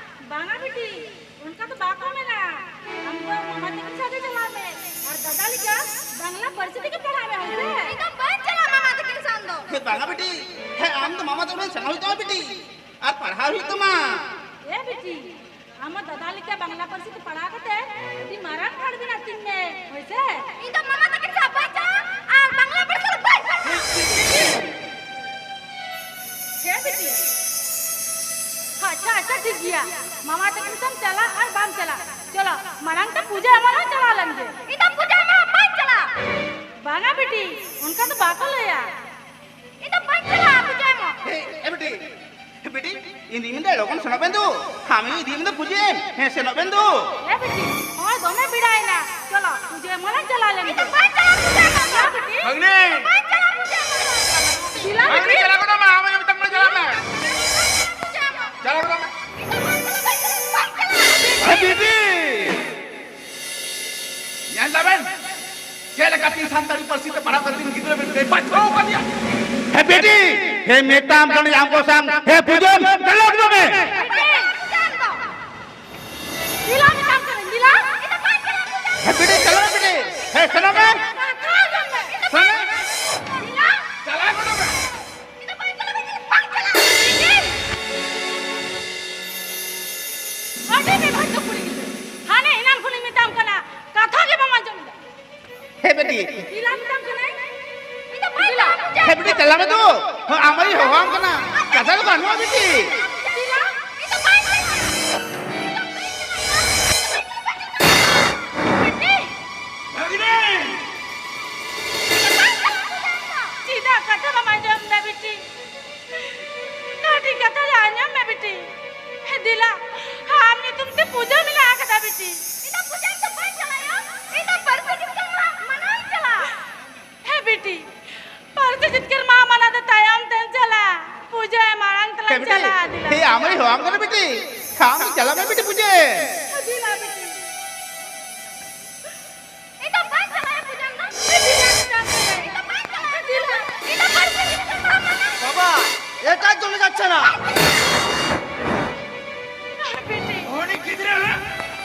ᱵᱟᱝᱟ ᱵᱤᱴᱤ, ᱚᱱᱠᱟ ᱫᱚ ᱵᱟᱠᱚ ᱢᱮᱱᱟ᱾ ᱟᱢ ᱫᱚ ᱢᱟᱢᱟ ᱛᱟᱹᱠᱤᱱ ᱥᱟᱶ ᱜᱮ ᱪᱟᱞᱟᱜ ᱢᱮ᱾ ᱟᱨ ᱫᱟᱫᱟ ᱞᱮᱠᱟ ᱵᱟᱝᱞᱟ ᱯᱟᱹᱨᱥᱤ ᱛᱮᱜᱮ ᱯᱟᱲᱦᱟᱜ ᱢᱮ, ᱦᱳᱭ ᱥᱮ? ᱤᱧ ᱫᱚ ᱵᱟᱹᱧ ᱪᱟᱞᱟᱜᱼᱟ ᱢᱟᱢᱟ ᱛᱟᱹᱠᱤᱱ ᱥᱟᱶ ᱫᱚ᱾ ᱦᱮᱸ, ᱵᱟᱝᱟ ᱵᱤᱴᱤ, ᱦᱮᱸ, ᱟᱢ ᱫᱚ ᱢᱟᱢᱟ ᱛᱟᱹᱠᱤᱱ ᱥᱮᱱᱚᱜ ᱦᱩᱭᱩᱜ ᱛᱟᱢᱟ ᱵᱤᱴᱤ, ᱟᱨ ᱯᱟᱲᱦᱟᱣ ᱦᱩᱭᱩᱜ ᱛᱟᱢᱟ᱾ ᱮ ᱵᱤᱴᱤ, ᱟᱢ ᱦᱚᱸ ᱫᱟᱫᱟ ᱞᱮᱠᱟ ᱵᱟᱝᱞᱟ ᱯᱟᱹᱨᱥᱤ ᱛᱮ ᱯᱟᱲᱦᱟᱣ ᱠᱟᱛᱮ ᱟᱹᱰᱤ ᱢᱟᱨᱟᱝ ᱦᱚᱲ ᱵᱮᱱᱟᱜ ᱛᱤᱧ ᱢᱮ, ᱦᱳᱭ ᱥᱮ? ᱤᱧ ᱫᱚ ᱢᱟᱢᱟ ᱛᱟᱹᱠᱤᱱ ᱥᱟᱶ ᱵᱟᱹᱧ ᱪᱟᱞᱟᱜᱼᱟ ᱟᱨ ᱵᱟᱝᱞᱟ ᱯᱟᱹᱨᱥᱤ ᱫᱚ ᱵᱟᱹᱧ ᱯᱟᱲᱦᱟᱜᱼᱟ᱾ ᱦᱮᱸ ᱵᱤᱴᱤ᱾ ᱟᱪᱪᱷᱟ, ᱟᱪᱪᱷᱟ, ᱴᱷᱤᱠ ᱜᱮᱭᱟ᱾ ᱢᱟᱢᱟ ᱛᱟᱹᱠᱤᱱ ᱥᱟᱶ ᱪᱟᱞᱟᱜ ᱟᱨ ᱵᱟᱢ ᱪᱟᱞᱟᱜ, ᱪᱚᱞᱚ, ᱢᱟᱲᱟᱝ ᱛᱮ ᱯᱩᱡᱟᱹ ᱮᱢᱚᱜ ᱞᱟᱝ ᱪᱟᱞᱟᱣ ᱞᱮᱱ ᱜᱮ᱾ ᱤᱧ ᱫᱚ ᱯᱩᱡᱟᱹ ᱮᱢᱚᱜ ᱵᱟᱹᱧ ᱪᱟᱞᱟᱜᱼᱟ᱾ ᱟᱫᱚ ᱵᱟᱠᱚ ᱞᱟᱹᱭᱟ᱾ ᱤᱧ ᱫᱚ ᱵᱟᱹᱧ ᱪᱟᱞᱟᱜᱼᱟ ᱯᱩᱡᱟᱹ ᱮᱢᱚᱜ᱾ ᱮ, ᱮ ᱵᱤᱴᱤ, ᱮ ᱵᱤᱴᱤ, ᱤᱧ ᱫᱩᱧ ᱢᱮᱱᱫᱟ ᱞᱚᱜᱚᱱ ᱥᱮᱱᱚᱜ ᱵᱮᱱ ᱫᱩ᱾ ᱦᱟᱢᱮ ᱤᱫᱤ ᱢᱮ ᱫᱚ ᱯᱩᱡᱟᱹ ᱮᱢ᱾ ᱦᱮᱸ, ᱥᱮᱱᱚᱜ ᱵᱮᱱ ᱫᱩ᱾ ᱮ ᱵᱤᱴᱤ, ᱱᱚᱜᱼᱚᱭ ᱫᱚᱢᱮ ᱵᱮᱲᱟᱭᱮᱱᱟ᱾ ᱪᱚᱞᱚ, ᱯᱩᱡᱟᱹ ᱮᱢ ᱦᱚᱸ ᱞᱟᱝ ᱪᱟᱞᱟᱣ ᱞᱮᱱ ᱜᱮ᱾ ᱤᱧ ᱫᱚ ᱵᱟᱹᱧ ᱪᱟᱞᱟᱜᱼᱟ ᱯᱩᱡᱟᱹ ᱮᱢᱚᱜ ᱫᱚ᱾ ᱵᱷᱟᱜᱽᱱᱤ! ᱤᱧ ᱫᱚ ᱵᱟᱹᱧ ᱪᱟᱞᱟᱜᱼᱟ ᱯᱩᱡᱟᱹ ᱮᱢᱚᱜ ᱫᱚ᱾ ᱫᱤᱞᱟ ᱵᱷᱟᱜᱽᱱᱤ, ᱵᱤᱴᱤ᱾ ᱪᱟᱞᱟᱣ ᱜᱚᱫᱚᱜ ᱢᱮ, ᱟᱢ ᱟᱭᱳ ᱢᱮᱛᱟᱢ ᱠᱟᱱᱟ, ᱪᱟᱞᱟᱜ ᱢᱮ᱾ ᱪᱟᱞᱟᱣ ᱜᱚᱫᱚᱜ ᱢᱮ᱾ ᱤᱧ ᱫᱚ ᱵᱟᱹᱧ ᱪᱟᱞᱟᱜᱼᱟ, ᱵᱟᱹᱧ ᱪᱟᱞᱟᱜᱼᱟ, ᱵᱟᱹᱧ ᱪᱟᱞᱟᱜᱼᱟ᱾ ᱮ ᱵᱤᱴᱤ! ᱧᱮᱞ ᱫᱟᱵᱮᱱ, ᱪᱮᱫ ᱞᱮᱠᱟᱛᱮ ᱥᱟᱱᱛᱟᱲᱤ ᱯᱟᱹᱨᱥᱤ ᱛᱮ ᱯᱟᱲᱦᱟᱣ ᱠᱟᱛᱮ ᱜᱤᱫᱽᱨᱟᱹ ᱵᱮᱱ ᱵᱟᱪᱷᱟᱣ ᱠᱟᱫᱮᱭᱟ? ᱦᱮ ᱵᱤᱴᱤ, ᱦᱮ ᱢᱮᱛᱟᱢ ᱠᱟᱹᱱᱟᱹᱧ ᱟᱢ ᱠᱚ ᱥᱟᱝ, ᱦᱮ ᱯᱩᱡᱟᱹᱢ ᱪᱟᱞᱟᱜ ᱠᱟᱱᱟ ᱢᱮ᱾ ᱵᱤᱞᱟ ᱢᱮᱛᱟᱢ ᱠᱟᱹᱱᱟᱹᱧ, ᱵᱤᱞᱟ᱾ ᱦᱮ ᱵᱤᱴᱤ, ᱪᱟᱞᱟᱜ ᱢᱮ ᱵᱤᱴᱤ᱾ ᱦᱮ, ᱥᱮᱱᱚᱜ ᱢᱮ᱾ ᱠᱟᱛᱷᱟ ᱟᱸᱡᱚᱢ ᱢᱮ᱾ ᱥᱮᱱᱚᱜ ᱢᱮ᱾ ᱵᱤᱞᱟ᱾ ᱪᱟᱞᱟᱜ ᱠᱟᱱᱟ ᱢᱮ᱾ ᱤᱧ ᱫᱚ ᱵᱟᱹᱧ ᱪᱟᱞᱟᱜᱼᱟ, ᱵᱟᱹᱧ ᱪᱟᱞᱟᱜᱼᱟ, ᱵᱟᱹᱧ ᱪᱟᱞᱟᱜᱼᱟ᱾ ᱟᱹᱰᱤ ᱵᱮᱵᱷᱟᱨ ᱫᱚ ᱠᱩᱲᱤ ᱜᱤᱫᱽᱨᱟᱹ᱾ ᱦᱟᱱᱮ ᱮᱱᱟᱱ ᱠᱷᱚᱱᱤᱧ ᱢᱮᱛᱟᱢ ᱠᱟᱱᱟ, ᱠᱟᱛᱷᱟ ᱜᱮ ᱵᱟᱢ ᱟᱸᱡᱚᱢ ᱮᱫᱟ᱾ ᱦᱮ ᱵᱤᱴᱤ᱾ ᱵᱤᱞᱟ ᱢᱮᱛᱟᱢ ᱠᱟᱹᱱᱟᱹᱧ᱾ ᱤᱧ ᱫᱚ ᱵᱟᱹᱧ ᱪᱟᱞᱟᱜᱼᱟ᱾ ᱦᱮ ᱵᱤᱴᱤ, ᱪᱟᱞᱟᱜ ᱢᱮ ᱛᱚ᱾ ᱦᱮᱸ, ᱟᱢ ᱟᱭᱳ ᱦᱚᱦᱚᱣᱟᱢ ᱠᱟᱱᱟ᱾ ᱠᱟᱛᱷᱟ ᱫᱚ ᱵᱟᱹᱱᱩᱜᱼᱟ ᱵᱤᱴᱤ᱾ ᱵᱤᱞᱟ, ᱤᱧ ᱫᱚ ᱵᱟᱹᱧ ᱪᱟᱞᱟᱜᱼᱟ᱾ ᱵᱤᱴᱤ᱾ ᱵᱷᱟᱜᱽᱱᱤ! ᱪᱮᱫᱟᱜ ᱠᱟᱛᱷᱟ ᱵᱟᱢ ᱟᱸᱡᱚᱢ ᱮᱫᱟ ᱵᱤᱴᱤ? ᱠᱟᱹᱴᱤᱡ ᱠᱟᱛᱷᱟ ᱫᱚ ᱟᱸᱡᱚᱢ ᱢᱮ ᱵᱤᱴᱤ᱾ ᱦᱮ ᱫᱤᱞᱟ, ᱟᱢ ᱧᱩᱛᱩᱢ ᱛᱮ ᱯᱩᱡᱟᱹ ᱢᱮᱱᱟᱜ ᱟᱠᱟᱫᱟ ᱵᱤᱴᱤ᱾ ᱤᱧ ᱫᱚ ᱯᱩᱡᱟᱹ ᱫᱚ ᱵᱟᱹᱧ ᱪᱟᱞᱟᱜᱼᱟ᱾ ᱤᱧ ᱫᱚ ᱯᱟᱹᱨᱥᱤ ᱡᱤᱛᱠᱟᱹᱨ ᱢᱟᱦᱟ ᱢᱟᱱᱟᱣᱤᱧ ᱪᱟᱞᱟᱜᱼᱟ᱾ ᱦᱮ ᱵᱤᱴᱤ, ᱯᱟᱹᱨᱥᱤ ᱡᱤᱛᱠᱟᱹᱨ ᱢᱟᱦᱟ ᱢᱟᱱᱟᱣ ᱫᱚ ᱛᱟᱭᱚᱢ ᱛᱮᱢ ᱪᱟᱞᱟᱜᱼᱟ᱾ ᱯᱩᱡᱟᱹ ᱮᱢ ᱢᱟᱲᱟᱝ ᱦᱮ ᱛᱮᱞᱟᱝ ᱵᱤᱴᱤ, ᱪᱟᱞᱟᱜᱼᱟ ᱫᱤᱞᱟ᱾ ᱦᱮ ᱟᱢ ᱟᱭᱳ ᱦᱚᱦᱚᱣᱟᱢ ᱠᱟᱱᱟ ᱵᱤᱴᱤ᱾ ᱟᱢ ᱪᱟᱞᱟᱜ ᱢᱮ ᱵᱤᱴᱤ ᱯᱩᱡᱟᱹ᱾ ᱦᱮ ᱫᱤᱞᱟ ᱵᱤᱴᱤ᱾ ᱤᱧ ᱫᱚ ᱵᱟᱹᱧ ᱪᱟᱞᱟᱜᱼᱟ ᱯᱩᱡᱟᱹ ᱫᱚ᱾ ᱤᱧ ᱫᱚ ᱵᱟᱹᱧ ᱪᱟᱞᱟᱜᱼᱟ᱾ ᱤᱧ ᱫᱚ ᱵᱟᱹᱧ ᱪᱟᱞᱟᱜᱼᱟ᱾ ᱵᱟᱵᱟ, ᱮᱴᱟᱜ ᱡᱚᱱᱮ ᱡᱟᱪᱪᱷᱮ ᱱᱟ᱾ ᱵᱤᱴᱤ᱾ ᱩᱱᱤ ᱜᱤᱫᱽᱨᱟᱹ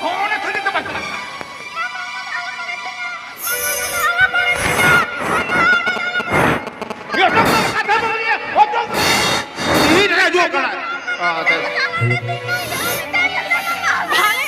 ᱦᱚᱸ ᱚᱱᱟ ᱠᱷᱟᱹᱛᱤᱨ ᱛᱮ ᱵᱟᱭ ᱪᱟᱞᱟᱜ ᱠᱟᱱᱟ᱾ ᱤᱭᱟᱹ, ᱚᱪᱚᱜ ᱠᱚ, ᱠᱟᱛᱷᱟ ᱫᱚ ᱵᱟᱝ ᱤᱭᱟᱹ, ᱚᱪᱚᱜ ᱠᱚ᱾ ᱤᱧ ᱨᱮ ᱦᱤᱡᱩᱜ ᱠᱟᱱᱟ᱾ ᱵᱷᱟᱞᱮ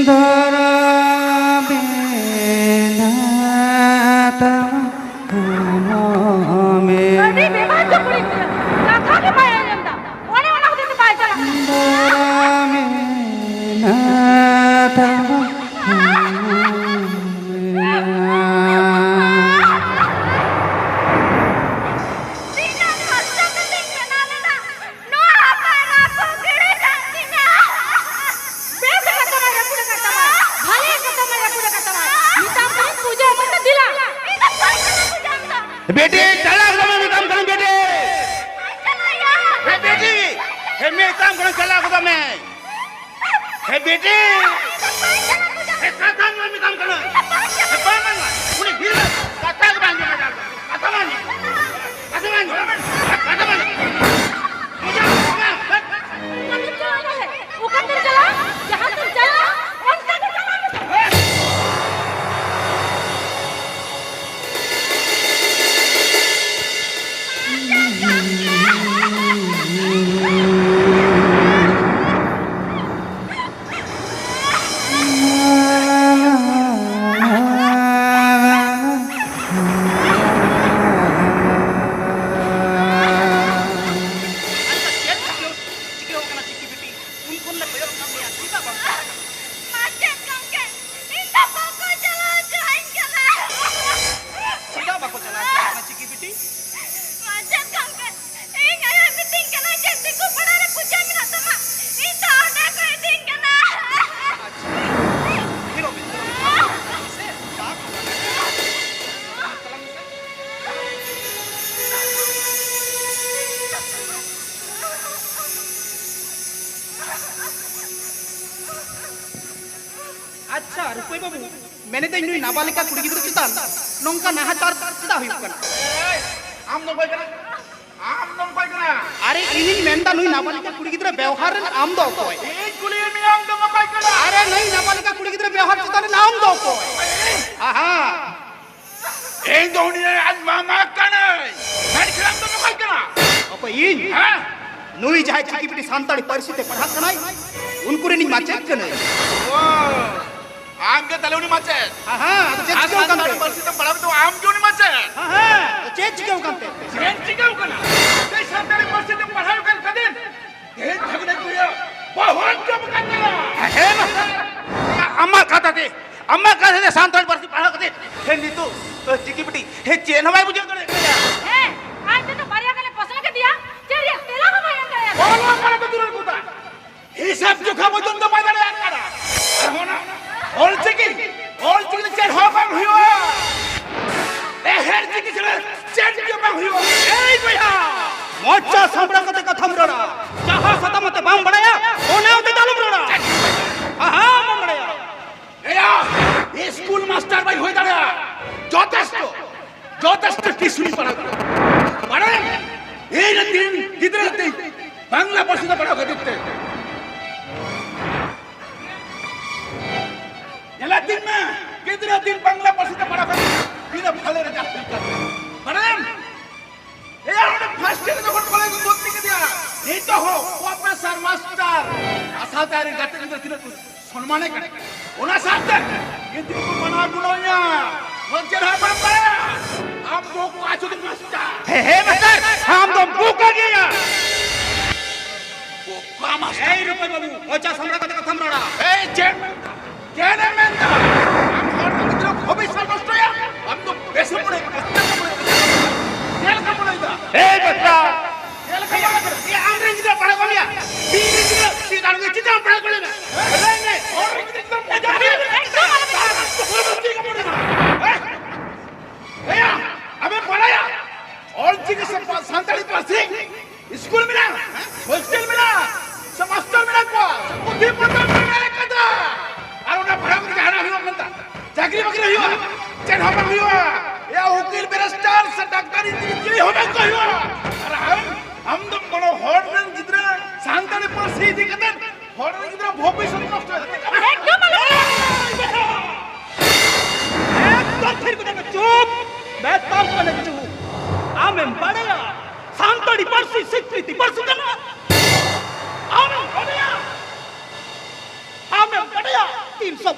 ᱫᱷᱚᱨᱚᱢ ᱢᱮᱱᱟᱜ ᱛᱟᱢᱟ, ᱫᱷᱚᱨᱚᱢ ᱢᱮᱱᱟᱜ ᱟᱹᱰᱤ ᱵᱮᱵᱟᱡ ᱠᱩᱲᱤ ᱜᱤᱫᱽᱨᱟᱹ, ᱠᱟᱛᱷᱟ ᱜᱮ ᱵᱟᱭ ᱟᱸᱡᱚᱢ ᱫᱟ᱾ ᱚᱱᱮ ᱚᱱᱟ ᱠᱷᱟᱹᱛᱤᱨ ᱛᱮ ᱵᱟᱭ ᱪᱟᱞᱟᱜ ᱠᱟᱱᱟ᱾ ᱫᱷᱚᱨᱚᱢ ᱢᱮᱱᱟᱜ ᱛᱟᱢᱟ, ᱫᱷᱚᱨᱚᱢ ᱢᱮᱱᱟᱜ᱾ ᱛᱤᱱᱟᱹᱜ ᱠᱚᱥᱴᱚ ᱠᱟᱛᱮᱧ ᱵᱮᱱᱟᱣ ᱞᱮᱫᱟ, ᱱᱚᱣᱟ ᱦᱚᱸ ᱯᱟᱭᱨᱟ ᱠᱚ ᱜᱤᱲᱤ ᱠᱟᱜ ᱛᱤᱧᱟ᱾ ᱵᱮᱥ ᱠᱟᱛᱷᱟ ᱢᱟᱭ ᱨᱟᱹᱯᱩᱫ ᱟᱠᱟᱫ ᱛᱟᱢᱟ, ᱵᱷᱟᱞᱮ ᱠᱟᱛᱷᱟ ᱢᱟᱭ ᱨᱟᱹᱯᱩᱫ ᱟᱠᱟᱫ ᱛᱟᱢᱟ᱾ ᱢᱮᱛᱟᱢ ᱠᱟᱹᱱᱟᱹᱧ ᱯᱩᱡᱟᱹ ᱟᱹᱜᱩᱭ ᱢᱮ, ᱫᱮᱞᱟ᱾ ᱤᱧ ᱫᱚ ᱵᱟᱹᱧ ᱪᱟᱞᱟᱜᱼᱟ ᱯᱩᱡᱟᱹ ᱟᱹᱜᱩ ᱫᱚ᱾ ᱵᱮᱴᱤ, ᱪᱟᱞᱟᱜ ᱠᱟᱱᱟ ᱢᱮᱛᱟᱢ ᱠᱟᱹᱱᱟᱹᱧ ᱵᱮᱴᱤ᱾ ᱵᱟᱹᱧ ᱪᱟᱞᱟᱜᱼᱟ᱾ ᱦᱮ ᱵᱮᱴᱤ, ᱦᱮ ᱢᱮᱛᱟᱢ ᱠᱟᱹᱱᱟᱹᱧ ᱪᱟᱞᱟᱜ ᱠᱚᱫᱚ ᱢᱮ᱾ ᱦᱮ ᱵᱮᱴᱤ! ᱦᱮ ᱠᱟᱛᱷᱟ ᱢᱟ ᱢᱮᱛᱟᱢ ᱠᱟᱱᱟ᱾ ᱦᱮ ᱵᱟᱝ, ᱵᱟᱝ, ᱵᱟᱝ᱾ ᱩᱱᱤ ᱵᱷᱤᱲ ᱨᱮ ᱠᱟᱛᱷᱟ ᱜᱮ ᱵᱟᱝ ᱟᱸᱡᱚᱢ ᱮᱫᱟ᱾ ᱠᱟᱛᱷᱟ ᱵᱟᱝ ᱟᱸᱡᱚᱢ᱾ ᱠᱟᱛᱷᱟ ᱵᱟᱝ ᱟᱸᱡᱚᱢ᱾ ᱠᱟᱛᱷᱟ ᱵᱟᱝ ᱟᱸᱡᱚᱢ᱾ ᱚᱠᱟᱛᱮᱢ ᱪᱟᱞᱟᱜᱼᱟ? ᱡᱟᱦᱟᱸ ᱛᱮᱢ ᱪᱟᱞᱟᱜᱼᱟ, ᱚᱱᱛᱮ ᱜᱮ ᱪᱟᱞᱟᱜ ᱢᱮ᱾ ᱟᱪᱪᱷᱟ, ᱪᱮᱫ ᱪᱤᱠᱟᱹ, ᱪᱤᱠᱟᱹᱣ ᱠᱟᱱᱟ ᱪᱤᱠᱤ ᱵᱤᱴᱤ? ᱩᱱ ᱠᱷᱚᱱ ᱞᱮ ᱠᱚᱭᱚᱜ ᱠᱟᱜ ᱢᱮᱭᱟ, ᱪᱮᱫᱟᱜ ᱵᱟᱢ ᱪᱟᱞᱟᱜ ᱠᱟᱱᱟ? ᱢᱟᱪᱮᱫ ᱜᱚᱢᱠᱮ, ᱤᱧ ᱫᱚ ᱵᱟᱠᱚ ᱪᱟᱞᱟᱣ ᱦᱚᱪᱚᱣᱟᱹᱧ ᱠᱟᱱᱟ᱾ ᱪᱮᱫᱟᱜ ᱵᱟᱠᱚ ᱪᱟᱞᱟᱣ ᱦᱚᱪᱚᱣᱟᱜ ᱠᱟᱱᱟ ᱪᱤᱠᱤ ᱵᱤᱴᱤ? ᱢᱟᱪᱮᱫ ᱜᱚᱢᱠᱮ, ᱤᱧ ᱟᱭᱳᱭ ᱢᱤᱛᱟᱹᱧ ᱠᱟᱱᱟ ᱡᱮ ᱫᱤᱠᱩ ᱯᱟᱲᱟ ᱨᱮ ᱯᱩᱡᱟᱹ ᱢᱮᱱᱟᱜ ᱛᱟᱢᱟ, ᱤᱧ ᱫᱚ ᱚᱸᱰᱮ ᱠᱚ ᱤᱫᱤᱧ ᱠᱟᱱᱟ᱾ ᱟᱪᱪᱷᱟ, ᱛᱷᱤᱨᱚᱜ ᱢᱮ, ᱛᱷᱤᱨᱚᱜ ᱢᱮ᱾ ᱪᱟ ᱠᱚ ᱵᱟᱝ? ᱪᱟᱞᱟᱜ ᱢᱮᱥᱮ᱾ ᱟᱪᱪᱷᱟ, ᱨᱩᱯᱟᱹᱭ ᱵᱟᱹᱵᱩ, ᱢᱮᱱᱮᱫᱟᱹᱧ, ᱱᱩᱭ ᱱᱟᱵᱟᱞᱤᱠᱟ ᱠᱩᱲᱤ ᱜᱤᱫᱽᱨᱟᱹ ᱪᱮᱛᱟᱱ ᱱᱚᱝᱠᱟ ᱱᱟᱦᱟᱪᱟᱨ ᱪᱮᱫᱟᱜ ᱦᱩᱭᱩᱜ ᱠᱟᱱᱟ? ᱮᱭ, ᱟᱢ ᱫᱚ ᱚᱠᱚᱭ ᱠᱟᱱᱟ? ᱟᱢ ᱫᱚ ᱚᱠᱚᱭ ᱠᱟᱱᱟ? ᱟᱨᱮ, ᱤᱧᱤᱧ ᱢᱮᱱᱫᱟ, ᱱᱩᱭ ᱱᱟᱵᱟᱞᱤᱠᱟ ᱠᱩᱲᱤ ᱜᱤᱫᱽᱨᱟᱹ ᱵᱮᱣᱦᱟᱨ ᱨᱮᱱ ᱟᱢ ᱫᱚ ᱚᱠᱚᱭ? ᱤᱧ ᱠᱩᱞᱤᱭᱮᱫ ᱢᱮᱭᱟ, ᱟᱢ ᱫᱚ ᱚᱠᱚᱭ ᱠᱟᱱᱟ? ᱟᱨᱮ, ᱱᱩᱭ ᱱᱟᱵᱟᱞᱤᱠᱟ ᱠᱩᱲᱤ ᱜᱤᱫᱽᱨᱟᱹ ᱵᱮᱣᱦᱟᱨ ᱪᱮᱛᱟᱱ ᱨᱮᱱ ᱟᱢ ᱫᱚ ᱚᱠᱚᱭ? ᱟᱦᱟ᱾ ᱤᱧ ᱫᱚ ᱩᱱᱤ ᱨᱮᱱ ᱟᱡ ᱢᱟᱢᱟ ᱠᱟᱹᱱᱟᱹᱧ᱾ ᱢᱮᱱᱠᱷᱟᱱ ᱟᱢ ᱫᱚᱢ ᱚᱠᱚᱭ ᱠᱟᱱᱟ? ᱚᱠᱚᱭ, ᱤᱧ? ᱦᱮᱸ? ᱱᱩᱭ ᱡᱟᱦᱟᱸᱭ ᱪᱤᱠᱤ ᱵᱤᱴᱤ ᱥᱟᱱᱛᱟᱲᱤ ᱯᱟᱹᱨᱥᱤ ᱛᱮ ᱯᱟᱲᱦᱟᱜ ᱠᱟᱱᱟᱭ, ᱩᱱᱠᱩ ᱨᱮᱱᱤᱧ ᱢᱟᱪᱮᱫ ᱠᱟᱹᱱᱟᱹᱧ᱾ ᱚ, ᱟᱢ ᱜᱮ ᱛᱟᱦᱞᱮ ᱩᱱᱤ ᱢᱟᱪᱮᱫ? ᱦᱮᱸ, ᱦᱮᱸ, ᱟᱫᱚ ᱪᱮᱫ ᱟᱨ ᱪᱤᱠᱟᱹᱣ ᱠᱟᱱ ᱥᱟᱱᱛᱟᱲᱤ ᱛᱮ? ᱯᱟᱹᱨᱥᱤ ᱛᱮᱢ ᱯᱟᱲᱦᱟᱣ ᱠᱮᱫᱟ, ᱟᱢ ᱜᱮ ᱩᱱᱤ ᱢᱟᱪᱮᱫ? ᱦᱮᱸ, ᱦᱮᱸ, ᱟᱫᱚ ᱪᱮᱫ ᱪᱤᱠᱟᱹᱣ ᱠᱟᱱ ᱛᱮ? ᱪᱮᱫ ᱪᱤᱠᱟᱹᱣ ᱠᱟᱱᱟ? ᱥᱮᱭ ᱥᱟᱱᱛᱟᱲᱤ ᱯᱟᱹᱨᱥᱤ ᱛᱮᱢ ᱯᱟᱲᱦᱟᱣ ᱠᱟᱱ ᱠᱷᱟᱹᱛᱤᱨ ᱛᱮᱦᱮᱧ ᱡᱷᱟᱜᱽᱲᱟ ᱠᱚ ᱦᱩᱭᱩᱜᱼᱟ, ᱵᱚᱦᱚᱱ ᱡᱚᱢ ᱠᱟᱱ ᱛᱟᱭᱟ᱾ ᱦᱮᱸ, ᱢᱟᱥᱴᱟᱨ, ᱟᱢᱟᱜ ᱠᱟᱛᱷᱟ ᱛᱮ, ᱟᱢᱟᱜ ᱠᱟᱛᱷᱟ ᱛᱮ ᱥᱟᱱᱛᱟᱲᱤ ᱯᱟᱹᱨᱥᱤ ᱯᱟᱲᱦᱟᱣ ᱠᱟᱛᱮ ᱛᱮᱦᱮᱧ ᱱᱤᱛᱚᱜ ᱪᱤᱠᱤ ᱵᱤᱴᱤ ᱦᱮᱸ ᱪᱮᱫ ᱦᱚᱸ ᱵᱟᱭ ᱵᱩᱡᱷᱟᱹᱣ ᱫᱟᱲᱮᱭᱟᱜ ᱠᱟᱱᱟ᱾ ᱦᱮᱸ, ᱟᱡ ᱛᱮᱫᱚ ᱵᱟᱨᱭᱟ ᱜᱟᱱᱮ ᱯᱚᱥᱱᱟ ᱠᱮᱫᱮᱭᱟ, ᱪᱮᱫ ᱨᱮᱭᱟᱜ ᱛᱮᱞᱟ ᱦᱚᱸ ᱵᱟᱭ ᱮᱢ ᱫᱟᱲᱮᱭᱟᱫᱟ᱾ ᱚᱞᱚᱜ ᱯᱟᱲᱦᱟᱜ ᱫᱚ ᱫᱩᱨᱮᱨ ᱠᱚᱛᱷᱟ, ᱦᱤᱥᱟᱹᱵ ᱡᱚᱠᱷᱟ ᱯᱚᱨᱡᱚᱱᱛᱚ ᱵᱟᱭ ᱫᱟᱲᱮᱭᱟᱜ ᱠᱟᱱᱟ᱾ ᱚᱱᱟ ᱚᱞᱪᱤᱠᱤ, ᱚᱞᱪᱤᱠᱤ ᱛᱮ ᱪᱮᱫ ᱦᱚᱸ ᱵᱟᱝ ᱦᱩᱭᱩᱜᱼᱟ᱾ ᱮᱦᱮᱨ ᱪᱤᱠᱤ ᱪᱷᱟᱲᱟ ᱪᱮᱫ ᱜᱮ ᱵᱟᱝ ᱦᱩᱭᱩᱜᱼᱟ᱾ ᱮᱭ ᱵᱚᱭᱦᱟ, ᱢᱚᱪᱟ ᱥᱟᱢᱵᱲᱟᱣ ᱠᱟᱛᱮ ᱠᱟᱛᱷᱟᱢ ᱨᱚᱲᱟ᱾ ᱡᱟᱦᱟᱸ ᱥᱟᱛᱟᱢ ᱟᱛᱮ ᱵᱟᱢ ᱵᱟᱲᱟᱭᱟ, ᱚᱱᱟ ᱟᱛᱮ ᱫᱚ ᱟᱞᱚᱢ ᱨᱚᱲᱟ᱾ ᱟᱦᱟ, ᱵᱟᱢ ᱵᱟᱲᱟᱭᱟ᱾ ᱮᱭᱟ, ᱤᱥᱠᱩᱞ ᱢᱟᱥᱴᱟᱨ ᱵᱟᱹᱧ ᱦᱩᱭ ᱫᱟᱲᱮᱭᱟᱜᱼᱟ᱾ ᱡᱚᱛᱷᱮᱥᱴᱚ, ᱡᱚᱛᱷᱮᱥᱴᱚ ᱴᱤᱭᱩᱥᱚᱱᱤ ᱯᱟᱲᱦᱟᱣ ᱠᱟᱱᱟ᱾ ᱵᱟᱲᱟᱭᱟᱢ, ᱤᱧ ᱨᱮᱱ ᱛᱤᱱ ᱜᱤᱫᱽᱨᱟᱹ ᱛᱤᱧ ᱵᱟᱝᱞᱟ ᱯᱟᱹᱨᱥᱤ ᱛᱮ ᱯᱟᱲᱦᱟᱣ ᱠᱷᱟᱹᱛᱤᱨ ᱛᱮ᱾ ᱧᱮᱞ ᱟᱹᱛᱤᱧ ᱢᱮ, ᱜᱤᱫᱽᱨᱟᱹ ᱛᱤᱧ ᱵᱟᱝᱞᱟ ᱯᱟᱹᱨᱥᱤ ᱛᱮ ᱯᱟᱲᱦᱟᱣ ᱠᱷᱟᱹᱛᱤᱨ ᱛᱤᱱᱟᱹᱜ ᱵᱷᱟᱞᱮ ᱨᱮᱡᱟᱞᱴ ᱦᱩᱭᱩᱜ ᱠᱟᱱ ᱛᱤᱧᱟ᱾ ᱵᱟᱲᱟᱭᱟᱢ, ᱮᱭᱟ, ᱚᱸᱰᱮ ᱯᱷᱟᱥᱴ ᱤᱭᱟᱨ ᱨᱮ ᱡᱚᱠᱷᱚᱱ ᱠᱚᱞᱮᱡᱽ ᱨᱮ ᱵᱷᱚᱨᱛᱤ ᱠᱮᱫᱮᱭᱟ, ᱱᱤᱛᱚᱜ ᱦᱚᱸ ᱯᱨᱚᱯᱷᱮᱥᱚᱨ ᱢᱟᱥᱴᱟᱨ ᱟᱥᱟᱛᱮ ᱟᱨ ᱜᱟᱛᱮ ᱜᱤᱫᱽᱨᱟᱹ ᱛᱤᱱᱟᱹᱜ ᱠᱚ ᱥᱚᱱᱢᱟᱱᱮ ᱠᱟᱱᱟ᱾ ᱚᱱᱟ ᱥᱟᱶᱛᱮ ᱜᱤᱫᱽᱨᱟᱹ ᱠᱚ ᱢᱟᱱᱟᱣ ᱜᱩᱱᱟᱹᱣᱮᱭᱟ᱾ ᱱᱚᱣᱟ ᱪᱮᱫ ᱦᱚᱸ ᱵᱟᱢ ᱵᱟᱲᱟᱭᱟ᱾ ᱟᱢ ᱫᱚ ᱠᱚᱲᱟ ᱪᱩᱫᱩ ᱢᱟᱥᱴᱟᱨ᱾ ᱦᱮᱸ, ᱦᱮᱸ, ᱢᱟᱥᱴᱟᱨ, ᱟᱢ ᱫᱚᱢ ᱵᱳᱠᱟ ᱜᱮᱭᱟ᱾ ᱵᱳᱠᱟ ᱢᱟᱥᱴᱟᱨ᱾ ᱮᱭ ᱨᱩᱯᱟᱹᱭ ᱵᱟᱹᱵᱩ, ᱢᱚᱪᱟ ᱥᱟᱢᱵᱲᱟᱣ ᱠᱟᱛᱮ ᱠᱟᱛᱷᱟᱢ ᱨᱚᱲᱟ᱾ ᱮᱭ, ᱪᱮᱫ ᱮᱢ ᱢᱮᱱᱫᱟ? ᱪᱮᱫ ᱮᱢ ᱢᱮᱱᱫᱟ? ᱟᱢ ᱦᱚᱲ ᱨᱮᱱ ᱜᱤᱫᱽᱨᱟᱹ ᱵᱷᱚᱵᱤᱥᱥᱚᱛ ᱱᱚᱥᱴᱚᱭᱟ? ᱟᱢ ᱫᱚ ᱵᱮᱥ ᱮᱢ ᱢᱚᱱᱮᱭᱟ? ᱪᱮᱫ ᱞᱮᱠᱟᱢ ᱢᱚᱱᱮᱭᱮᱫᱟ? ᱮᱭ ᱵᱮᱴᱟ! ᱪᱮᱫ ᱞᱮᱠᱟᱢ ᱢᱚᱱᱮᱭᱮᱫᱟ? ᱮ, ᱟᱢ ᱨᱮᱱ ᱜᱤᱫᱽᱨᱟᱹ ᱯᱟᱲᱦᱟᱣ ᱠᱚ ᱢᱮᱭᱟ? ᱤᱧ ᱨᱮᱱ ᱜᱤᱫᱽᱨᱟᱹ ᱪᱮᱫ ᱟᱢ ᱜᱮ ᱪᱮᱫᱟᱜ ᱮᱢ ᱯᱟᱲᱦᱟᱣ ᱠᱚ ᱞᱟᱹᱭ ᱢᱮ? ᱞᱟᱹᱭ ᱢᱮ, ᱦᱚᱲ ᱨᱮᱱ ᱜᱤᱫᱽᱨᱟᱹ ᱪᱮᱫᱟᱜ ᱮᱢ ᱯᱟᱲᱦᱟᱣ ᱠᱚ ᱞᱟᱹᱭ ᱢᱮ? ᱮᱠᱫᱚᱢ ᱟᱞᱚᱢ ᱪᱮᱫ ᱮᱢ ᱢᱚᱱᱮᱭᱮᱫᱟ? ᱦᱮᱸ? ᱮᱭᱟ, ᱟᱢᱮᱢ ᱵᱟᱲᱟᱭᱟ? ᱚᱞ ᱪᱤᱠᱤ ᱥᱮ ᱯᱟ-, ᱥᱟᱱᱛᱟᱲᱤ ᱯᱟᱹᱨᱥᱤ ᱤᱥᱠᱩᱞ ᱢᱮᱱᱟᱜᱼᱟ, ᱦᱳᱥᱴᱮᱞ ᱢᱮᱱᱟᱜᱼᱟ, ᱥᱮ ᱢᱟᱥᱴᱟᱨ ᱢᱮᱱᱟᱜ ᱠᱚᱣᱟ, ᱥᱮ ᱯᱩᱛᱷᱤ ᱯᱚᱛᱚᱵ ᱢᱮᱱᱟᱜ ᱠᱟᱫᱟ? ᱟᱨ ᱚᱱᱟ ᱯᱟᱲᱦᱟᱣ ᱠᱟᱛᱮ ᱡᱟᱦᱟᱱᱟᱜ ᱦᱩᱭᱩᱜᱼᱟ ᱢᱮᱱᱛᱮ? ᱪᱟᱹᱠᱨᱤ ᱵᱟᱹᱠᱨᱤ ᱦᱩᱭᱩᱜᱼᱟ? ᱪᱮᱫ ᱦᱚᱸ ᱵᱟᱝ ᱦᱩᱭᱩᱜᱼᱟ᱾ ᱭᱟ ᱩᱠᱤᱞ, ᱵᱮᱨᱤᱥᱴᱟᱨ ᱥᱮ ᱰᱟᱠᱛᱟᱨ, ᱤᱧᱡᱤᱱᱤᱭᱟᱨ ᱪᱤᱞᱤ ᱦᱚᱸ ᱵᱟᱝ ᱠᱚ ᱦᱩᱭᱩᱜᱼᱟ᱾ ᱟᱨ ᱟᱢ, ᱟᱢ ᱫᱚᱢ ᱵᱚᱲᱚ ᱦᱚᱲ ᱨᱮᱱ ᱜᱤᱫᱽᱨᱟᱹ ᱥᱟᱱᱛᱟᱲᱤ ᱯᱟᱹᱨᱥᱤ ᱤᱫᱤ ᱠᱟᱛᱮ ᱦᱚᱲ ᱨᱮᱱ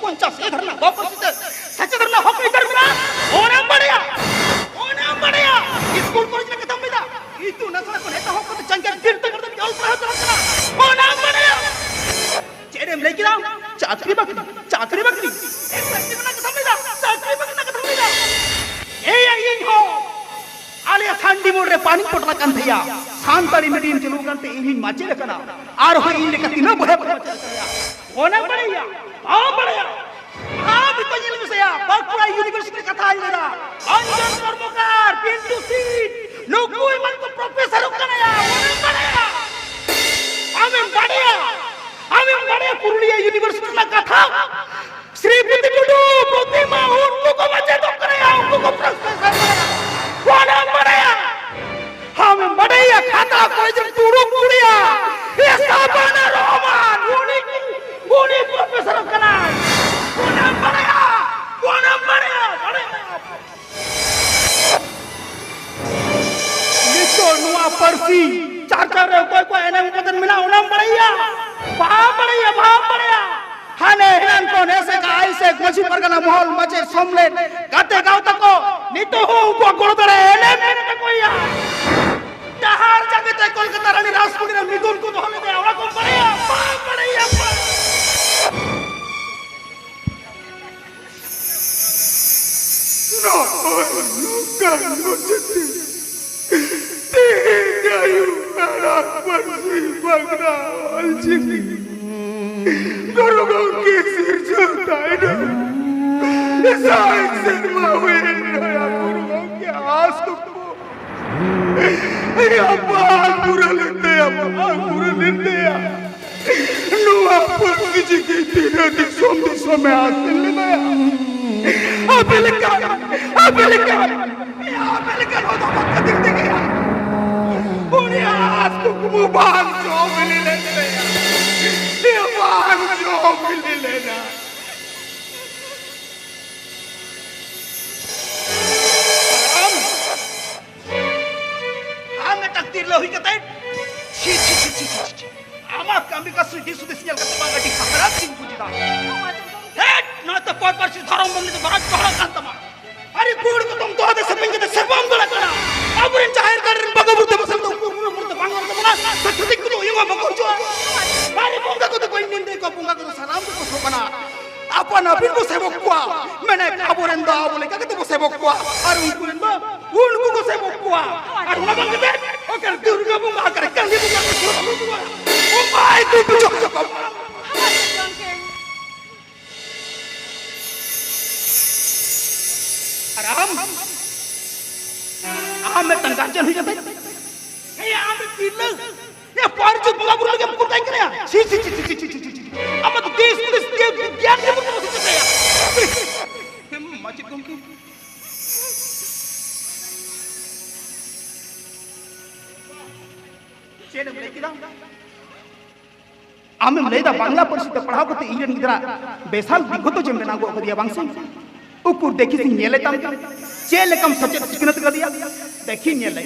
ᱯᱚᱧᱪᱟᱥ ᱮ ᱫᱷᱟᱨᱱᱟ ᱵᱟᱠᱚ ᱥᱤᱛᱟᱹ ᱥᱮᱪᱮᱫ ᱨᱮᱱᱟᱜ ᱦᱚᱠ ᱟᱹᱭᱫᱟᱹᱨ ᱢᱮᱱᱟᱜᱼᱟ᱾ ᱚᱱᱟᱢ ᱵᱟᱲᱟᱭᱟ, ᱚᱱᱟᱢ ᱵᱟᱲᱟᱭᱟ᱾ ᱤᱥᱠᱩᱞ ᱠᱚᱞᱮᱡᱽ ᱨᱮᱱᱟᱜ ᱠᱟᱛᱷᱟᱢ ᱞᱟᱹᱭᱫᱟ, ᱤᱛᱩᱱ ᱟᱥᱲᱟ ᱠᱷᱚᱱ ᱮᱛᱚᱦᱚᱵ ᱠᱟᱛᱮ ᱡᱟᱸᱜᱮ ᱵᱤᱨᱫᱟᱹᱜᱟᱲ ᱫᱷᱟᱹᱵᱤᱡ ᱚᱞ ᱯᱟᱲᱦᱟᱣ ᱪᱟᱞᱟᱜ ᱠᱟᱱᱟ᱾ ᱚᱱᱟᱢ ᱵᱟᱲᱟᱭᱟ᱾ ᱪᱮᱫ ᱮᱢ ᱞᱟᱹᱭ ᱠᱮᱫᱟ? ᱪᱟᱹᱠᱨᱤ ᱵᱟᱹᱠᱨᱤ, ᱪᱟᱹᱠᱨᱤ ᱵᱟᱹᱠᱨᱤ᱾ ᱮ, ᱪᱟᱹᱠᱨᱤ ᱵᱟᱹᱠᱨᱤ ᱨᱮᱱᱟᱜ ᱠᱟᱛᱷᱟᱢ ᱞᱟᱹᱭᱫᱟ? ᱪᱟᱹᱠᱨᱤ ᱵᱟᱹᱠᱨᱤ ᱨᱮᱱᱟᱜ ᱠᱟᱛᱷᱟᱢ ᱞᱟᱹᱭᱫᱟ? ᱮᱭᱟ, ᱤᱧ ᱦᱚᱸ ᱟᱞᱮ ᱥᱟᱱᱰᱤ ᱢᱳᱲ ᱨᱮ ᱯᱟᱱᱤ ᱯᱚᱴᱨᱟ ᱠᱟᱱ ᱛᱟᱦᱮᱸᱭᱟ᱾ ᱥᱟᱱᱛᱟᱲᱤ ᱢᱤᱰᱤᱭᱟᱢ ᱪᱟᱹᱞᱩ ᱠᱟᱱᱛᱮ ᱤᱧ ᱦᱚᱸᱧ ᱢᱟᱪᱮᱫ ᱟᱠᱟᱱᱟ᱾ ᱟᱨᱦᱚᱸ ᱤᱧ ᱞᱮᱠᱟ ᱛᱤᱱᱟᱹᱜ ᱵᱚᱭᱦᱟ ᱠᱚ ᱢᱟᱪᱮᱫ ᱟᱠᱟᱱᱟ᱾ ᱚᱱᱟᱢ ᱵᱟᱲᱟᱭᱟ? ᱵᱟᱢ ᱵᱟᱲᱟᱭᱟ? ᱟᱢ ᱱᱤᱛᱚᱜ ᱧᱮᱞ ᱢᱮᱥᱮᱭᱟ, ᱵᱟᱸᱠᱩᱲᱟ ᱤᱭᱩᱱᱤᱵᱷᱟᱨᱥᱤᱴᱤ ᱠᱟᱛᱷᱟᱧ ᱞᱟᱹᱭᱫᱟ᱾ ᱚᱧᱡᱚᱱ ᱠᱚᱨᱢᱚᱠᱟᱨ, ᱯᱤᱱᱴᱩ ᱥᱤᱝ, ᱱᱩᱠᱩ ᱮᱢᱟᱱ ᱠᱚ ᱯᱨᱚᱯᱷᱮᱥᱚᱨᱚᱜ ᱠᱟᱱᱟ ᱭᱟ᱾ ᱚᱱᱟᱢ ᱵᱟᱲᱟᱭᱟ? ᱟᱢᱮᱢ ᱵᱟᱲᱟᱭᱟ? ᱟᱢᱮᱢ ᱵᱟᱲᱟᱭᱟ ᱯᱩᱨᱩᱞᱤᱭᱟᱹ ᱤᱭᱩᱱᱤᱵᱷᱟᱨᱥᱤᱴᱤ ᱨᱮᱱᱟᱜ ᱠᱟᱛᱷᱟ? ᱥᱨᱤᱯᱚᱛᱤ ᱴᱩᱰᱩ, ᱯᱨᱚᱛᱤᱢᱟ, ᱩᱱᱠᱩ ᱠᱚ ᱢᱟᱪᱮᱫᱚᱜ ᱠᱟᱱᱟ ᱭᱟ, ᱩᱱᱠᱩ ᱠᱚ ᱯᱨᱚᱯᱷᱮᱥᱚᱨ ᱠᱟᱱᱟ᱾ ᱚᱱᱟᱢ ᱵᱟᱲᱟᱭᱟ? ᱟᱢᱮᱢ ᱵᱟᱰᱟᱭᱟ ᱠᱷᱟᱛᱲᱟ ᱠᱚᱞᱮᱡᱽ ᱨᱮ ᱫᱩᱲᱩᱵ ᱠᱩᱲᱤᱭᱟ, ᱮ ᱥᱟᱵᱟᱱᱟ ᱨᱚᱦᱢᱟᱱ, ᱩᱱᱤ, ᱩᱱᱤ ᱯᱨᱚᱯᱷᱮᱥᱚᱨ ᱠᱟᱱᱟᱭ᱾ ᱚᱱᱟᱢ ᱵᱟᱲᱟᱭᱟ? ᱚᱱᱟᱢ ᱵᱟᱲᱟᱭᱟ? ᱵᱟᱲᱟᱭᱟ? ᱱᱤᱛᱚᱜ ᱱᱚᱣᱟ ᱯᱟᱹᱨᱥᱤ ᱪᱟᱨᱪᱟ ᱨᱮ ᱚᱠᱚᱭ ᱠᱚ ᱮᱱᱮᱢ ᱠᱟᱛᱮ ᱢᱮᱱᱟᱜᱼᱟ, ᱚᱱᱟᱢ ᱵᱟᱲᱟᱭᱟ? ᱵᱟᱢ ᱵᱟᱲᱟᱭᱟ, ᱵᱟᱢ ᱵᱟᱲᱟᱭᱟ᱾ ᱦᱟᱱᱮ ᱦᱮᱱᱟᱱ ᱠᱷᱚᱱ ᱮᱥᱮᱠᱟ, ᱟᱭᱥᱮᱠ, ᱢᱟᱹᱡᱷᱤ ᱯᱟᱨᱜᱟᱱᱟ ᱢᱚᱦᱚᱞ, ᱢᱟᱪᱮᱫ, ᱥᱚᱢᱞᱮᱫ, ᱜᱟᱛᱮ ᱜᱟᱶᱛᱟ ᱠᱚ ᱱᱤᱛᱚᱜ ᱦᱚᱸ ᱩᱱᱠᱩᱣᱟᱜ ᱜᱚᱲᱚ ᱫᱟᱲᱮ ᱮᱱᱮᱢ ᱢᱮᱱᱟᱜ ᱛᱟᱠᱚ ᱜᱮᱭᱟ᱾ ᱰᱟᱦᱟᱨ ᱡᱟᱸᱜᱮ ᱛᱮ ᱠᱳᱞᱠᱟᱛᱟ ᱨᱟᱱᱤ ᱨᱟᱥᱢᱚᱱᱤ ᱨᱮ ᱢᱤᱫᱩᱱ ᱠᱚ ᱫᱚᱦᱚ ᱞᱮᱫᱟ, ᱚᱱᱟ ᱠᱚᱢ ᱵᱟᱲᱟᱭᱟ? ᱵᱟᱢ ᱵᱟᱲᱟᱭᱟ, ᱵᱟᱢ᱾ ᱱᱚᱜᱼᱚᱭ ᱱᱚᱝᱠᱟᱱ ᱚᱡᱮᱛᱮ ᱛᱮᱦᱮᱧ ᱟᱹᱭᱩᱵ ᱟᱲᱟᱝ ᱯᱟᱹᱨᱥᱤ ᱵᱟᱝᱞᱟ ᱚᱞᱪᱤᱠᱤ ᱜᱩᱨᱩ ᱜᱚᱢᱠᱮ ᱥᱤᱨᱡᱟᱹᱣ ᱛᱟᱭᱱᱚᱢ ᱥᱟᱭ ᱥᱮᱨᱢᱟ ᱦᱩᱭᱮᱱ ᱨᱮᱦᱚᱸ ᱜᱩᱨᱩ ᱜᱚᱢᱠᱮ ᱟᱥ ᱠᱚᱠᱚ ᱟᱭᱟᱜ ᱵᱟᱝ ᱯᱩᱨᱟᱹ ᱞᱮᱱ ᱛᱟᱭᱟ, ᱵᱟᱝ ᱯᱩᱨᱟᱹ ᱞᱮᱱ ᱛᱟᱭᱟ᱾ ᱱᱚᱣᱟ ᱯᱟᱹᱨᱥᱤ ᱪᱤᱠᱤ ᱛᱤᱱᱟᱹᱜ ᱫᱤᱥᱚᱢ ᱫᱤᱥᱚᱢᱮ ᱟᱥᱮᱱ ᱞᱮᱫᱟᱭᱟ᱾ ᱟᱯᱮ ᱞᱮᱠᱟ, ᱟᱯᱮ ᱞᱮᱠᱟ, ᱟᱯᱮ ᱞᱮᱠᱟ ᱱᱚᱣᱟ ᱫᱚ ᱵᱟᱝ ᱠᱷᱟᱹᱛᱤᱨ ᱛᱮᱜᱮ ᱩᱱᱤᱭᱟᱜ ᱟᱥ ᱠᱩᱠᱢᱩ ᱵᱟᱝ ᱡᱚ ᱵᱤᱞᱤ ᱞᱮᱱ ᱛᱟᱭᱟ᱾ ᱵᱟᱝ ᱡᱚ ᱵᱤᱞᱤ ᱞᱮᱱᱟ᱾ ᱟᱢ, ᱟᱢ ᱢᱤᱫᱴᱟᱝ ᱛᱤᱨᱞᱟᱹ ᱦᱩᱭ ᱠᱟᱛᱮ, ᱪᱷᱤ, ᱪᱷᱤ, ᱪᱷᱤ, ᱪᱷᱤ, ᱪᱷᱤ, ᱪᱷᱤ, ᱪᱷᱤ᱾ ᱟᱢᱟᱜ ᱠᱟᱹᱢᱤ ᱠᱟᱹᱥᱱᱤ ᱫᱤᱥ ᱦᱩᱫᱤᱥ ᱧᱮᱞ ᱠᱟᱛᱮ ᱵᱟᱝ ᱟᱹᱰᱤ ᱦᱟᱦᱟᱲᱟᱜ ᱜᱤᱧ ᱵᱩᱡ ᱮᱫᱟ᱾ ᱦᱮ, ᱱᱚᱣᱟ ᱛᱮ ᱯᱚᱨ ᱯᱟᱹᱨᱥᱤ ᱫᱷᱚᱨᱚᱢ ᱵᱚᱱ ᱱᱤᱛᱚᱜ ᱵᱟᱲᱟᱭ ᱯᱟᱲᱦᱟᱜ ᱠᱟᱱ ᱛᱟᱢᱟ᱾ ᱟᱹᱰᱤ ᱜᱩᱲ ᱜᱚᱛᱚᱢ ᱫᱚᱦᱚ ᱫᱮ ᱥᱮᱯᱮᱧ ᱠᱟᱛᱮ ᱥᱮᱨᱢᱟᱢ ᱫᱚᱞᱟᱜ ᱠᱟᱱᱟ᱾ ᱟᱵᱚᱨᱮᱱ ᱡᱟᱦᱮᱨ ᱜᱟᱲ ᱨᱮᱱ ᱵᱚᱸᱜᱟ ᱵᱩᱨᱩ ᱫᱮᱵᱟ ᱥᱮᱵᱟ ᱫᱚ ᱩᱱᱠᱩ ᱩᱱᱠᱩ ᱢᱩᱨᱛᱤ ᱵᱟᱝ ᱚᱞ ᱛᱟᱵᱚᱱᱟ᱾ ᱥᱮ ᱪᱷᱟᱹᱛᱤᱠ ᱠᱚᱫᱚ ᱩᱭᱩᱝ ᱦᱚᱸ ᱵᱟᱠᱚ ᱦᱤᱡᱩᱜᱼᱟ᱾ ᱟᱨ ᱵᱚᱸᱜᱟ ᱠᱚᱫᱚ ᱠᱚ ᱤᱧ ᱢᱮᱱ ᱠᱚᱣᱟ, ᱵᱚᱸᱜᱟ ᱠᱚᱫᱚ ᱥᱟᱱᱟᱢ ᱜᱮᱠᱚ ᱥᱚᱢᱟᱱᱟ᱾ ᱟᱯᱟᱱ ᱟᱹᱯᱤᱱ ᱵᱚ ᱥᱮᱵᱚᱠ ᱠᱚᱣᱟ᱾ ᱢᱮᱱᱮᱫ ᱟᱵᱚᱨᱮᱱ ᱫᱚ ᱟᱵᱚ ᱞᱮᱠᱟ ᱠᱟᱛᱮ ᱵᱚ ᱥᱮᱵᱚᱠ ᱠᱚᱣᱟ᱾ ᱟᱨ ᱩᱱᱠᱩ ᱨᱮᱱ ᱫᱚ ᱩᱱᱠᱩ ᱠᱚ ᱥᱮᱵᱚᱠ ᱠᱚᱣᱟ᱾ ᱟᱨ ᱚᱱᱟ ᱵᱟᱝ ᱠᱟᱛᱮ ᱚᱠᱟᱨᱮ ᱫᱩᱨᱜᱟ ᱵᱚᱸᱜᱟ, ᱚᱠᱟᱨᱮ ᱠᱟᱹᱞᱤ ᱵᱚᱸᱜᱟ ᱠᱚ ᱥᱮᱵᱚᱠ ᱠᱚᱣᱟ᱾ ᱚᱠᱚᱭ ᱠᱚ ᱵᱩᱡᱷᱟᱹᱣ ᱦᱚᱪᱚ ᱠᱚᱣᱟ? ᱟᱨ ᱟᱢ, ᱟᱢ ᱢᱤᱫᱴᱟᱝ ᱜᱟᱨᱡᱮᱱ ᱦᱩᱭ ᱠᱟᱛᱮ, ᱦᱮᱸ, ᱟᱢ ᱢᱤᱫ ᱛᱤᱨᱞᱟᱹ, ᱦᱮᱸ, ᱯᱟᱹᱨᱤᱡᱩᱜ ᱵᱚᱸᱜᱟ ᱵᱩᱨᱩ ᱞᱟᱹᱜᱤᱫ ᱮᱢ ᱠᱩᱞ ᱠᱟᱭ ᱠᱟᱱᱟ? ᱪᱷᱤ, ᱪᱷᱤ, ᱪᱷᱤ᱾ ᱟᱢ ᱫᱚ ᱫᱮᱥ ᱦᱩᱫᱤᱥ ᱜᱮ ᱜᱮᱭᱟᱱ ᱜᱮ ᱵᱟᱹᱱᱩᱜ ᱛᱟᱢᱟ ᱥᱮ ᱪᱮᱫ ᱭᱟ? ᱦᱮᱸ, ᱢᱟᱪᱮᱫ ᱜᱚᱢᱠᱮ᱾ ᱪᱮᱫ ᱮᱢ ᱞᱟᱹᱭ ᱠᱮᱫᱟ? ᱟᱢᱮᱢ ᱞᱟᱹᱭᱫᱟ ᱵᱟᱝᱞᱟ ᱯᱟᱹᱨᱥᱤ ᱛᱮ ᱯᱟᱲᱦᱟᱣ ᱠᱟᱛᱮ ᱤᱧ ᱨᱮᱱ ᱜᱤᱫᱽᱨᱟᱹ ᱵᱮᱥᱟᱞ ᱫᱤᱜᱽᱜᱷᱚᱛᱚ ᱡᱮᱢ ᱵᱮᱱᱟᱣ ᱜᱚᱫ ᱠᱟᱫᱮᱭᱟ, ᱵᱟᱝ ᱥᱮ? ᱩᱠᱩᱨ ᱫᱮᱠᱷᱤ ᱥᱮᱧ ᱧᱮᱞᱮ ᱛᱟᱢ ᱜᱮ, ᱪᱮᱫ ᱞᱮᱠᱟᱢ ᱥᱮᱪᱮᱫ ᱥᱤᱠᱷᱱᱟᱹᱛ ᱠᱟᱫᱮᱭᱟ? ᱫᱮᱠᱷᱤᱧ ᱧᱮᱞᱮ᱾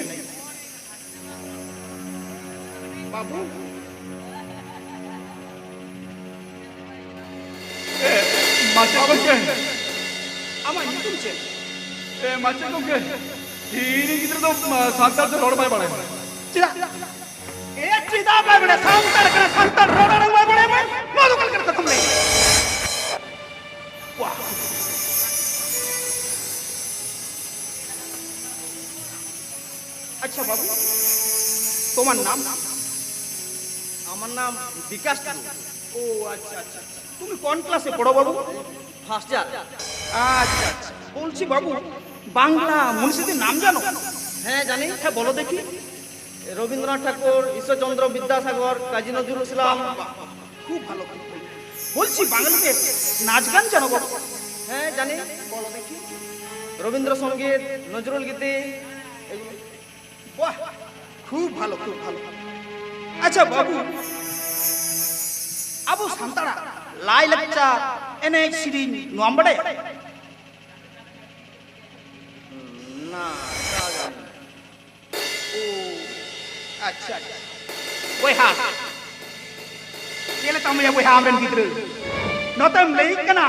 ᱵᱟᱹᱵᱩ, ᱮ, ᱢᱟᱪᱮᱫ ᱜᱚᱢᱠᱮ᱾ ᱟᱢᱟᱜ ᱧᱩᱛᱩᱢ ᱪᱮᱫ? ᱮ, ᱢᱟᱪᱮᱫ ᱜᱚᱢᱠᱮ, ᱤᱧᱤᱡ ᱜᱤᱫᱽᱨᱟᱹ ᱫᱚ, ᱟ, ᱥᱟᱱᱛᱟᱲ ᱛᱮ ᱨᱚᱲ ᱵᱟᱭ ᱵᱟᱲᱟᱭᱟ᱾ ᱪᱮᱫᱟᱜ? ᱮ, ᱪᱮᱫᱟᱜ ᱵᱟᱭ ᱵᱟᱲᱟᱭᱟ? ᱥᱟᱱᱛᱟᱲ ᱠᱟᱱᱟ, ᱥᱟᱱᱛᱟᱲ ᱨᱚᱲ ᱟᱲᱟᱝ ᱵᱟᱭ ᱵᱟᱲᱟᱭᱟ ᱢᱟᱱᱮ? ᱱᱚᱣᱟ ᱫᱚ ᱚᱠᱟ ᱞᱮᱠᱟᱱ ᱠᱟᱛᱷᱟᱢ ᱞᱟᱹᱭ? ᱵᱟᱦ! ᱟᱪᱪᱷᱟ ᱵᱟᱹᱵᱩ, তোমার নাম? আমার নাম বিকাশ টুডু। ও আচ্ছা, আচ্ছা, আচ্ছা। তুমি কোন ক্লাসে পড়ো বাবু? First year. আচ্ছা, আচ্ছা। বলছি বাবু, বাংলা মনীষীদের নাম জানো? হ্যাঁ, জানি। হ্যাঁ, বলো দেখি। রবীন্দ্রনাথ ঠাকুর, ঈশ্বরচন্দ্র বিদ্যাসাগর, কাজী নজরুল ইসলাম। বাহ, বাহ, বাহ, খুব ভালো, খুব ভালো। বলছি, বাঙালিদের নাচ গান জানো বাবু? হ্যাঁ, জানি। বলো দেখি। রবীন্দ্রসঙ্গীত, নজরুল গীতি, এগুলো। বাহ, খুব ভালো, খুব ভালো। আচ্ছা বাবু, ᱟᱵᱚ ᱥᱟᱱᱛᱟᱲᱟᱜ ᱞᱟᱭᱼᱞᱟᱠᱪᱟᱨ, ᱮᱱᱮᱡ ᱥᱮᱨᱮᱧ, ᱱᱚᱣᱟᱢ ᱵᱟᱰᱟᱭᱟ? ᱱᱟ, ᱚ, ᱟᱪᱪᱷᱟ, ᱟᱪᱪᱷᱟ᱾ ᱵᱚᱭᱦᱟ, ᱪᱮᱫ ᱞᱮᱠᱟᱢ ᱞᱟᱹᱭᱟ ᱵᱚᱭᱦᱟ, ᱟᱢᱨᱮᱱ ᱜᱤᱫᱽᱨᱟᱹ ᱱᱚᱛᱮᱢ ᱞᱟᱹᱭᱮᱫ ᱠᱟᱱᱟ,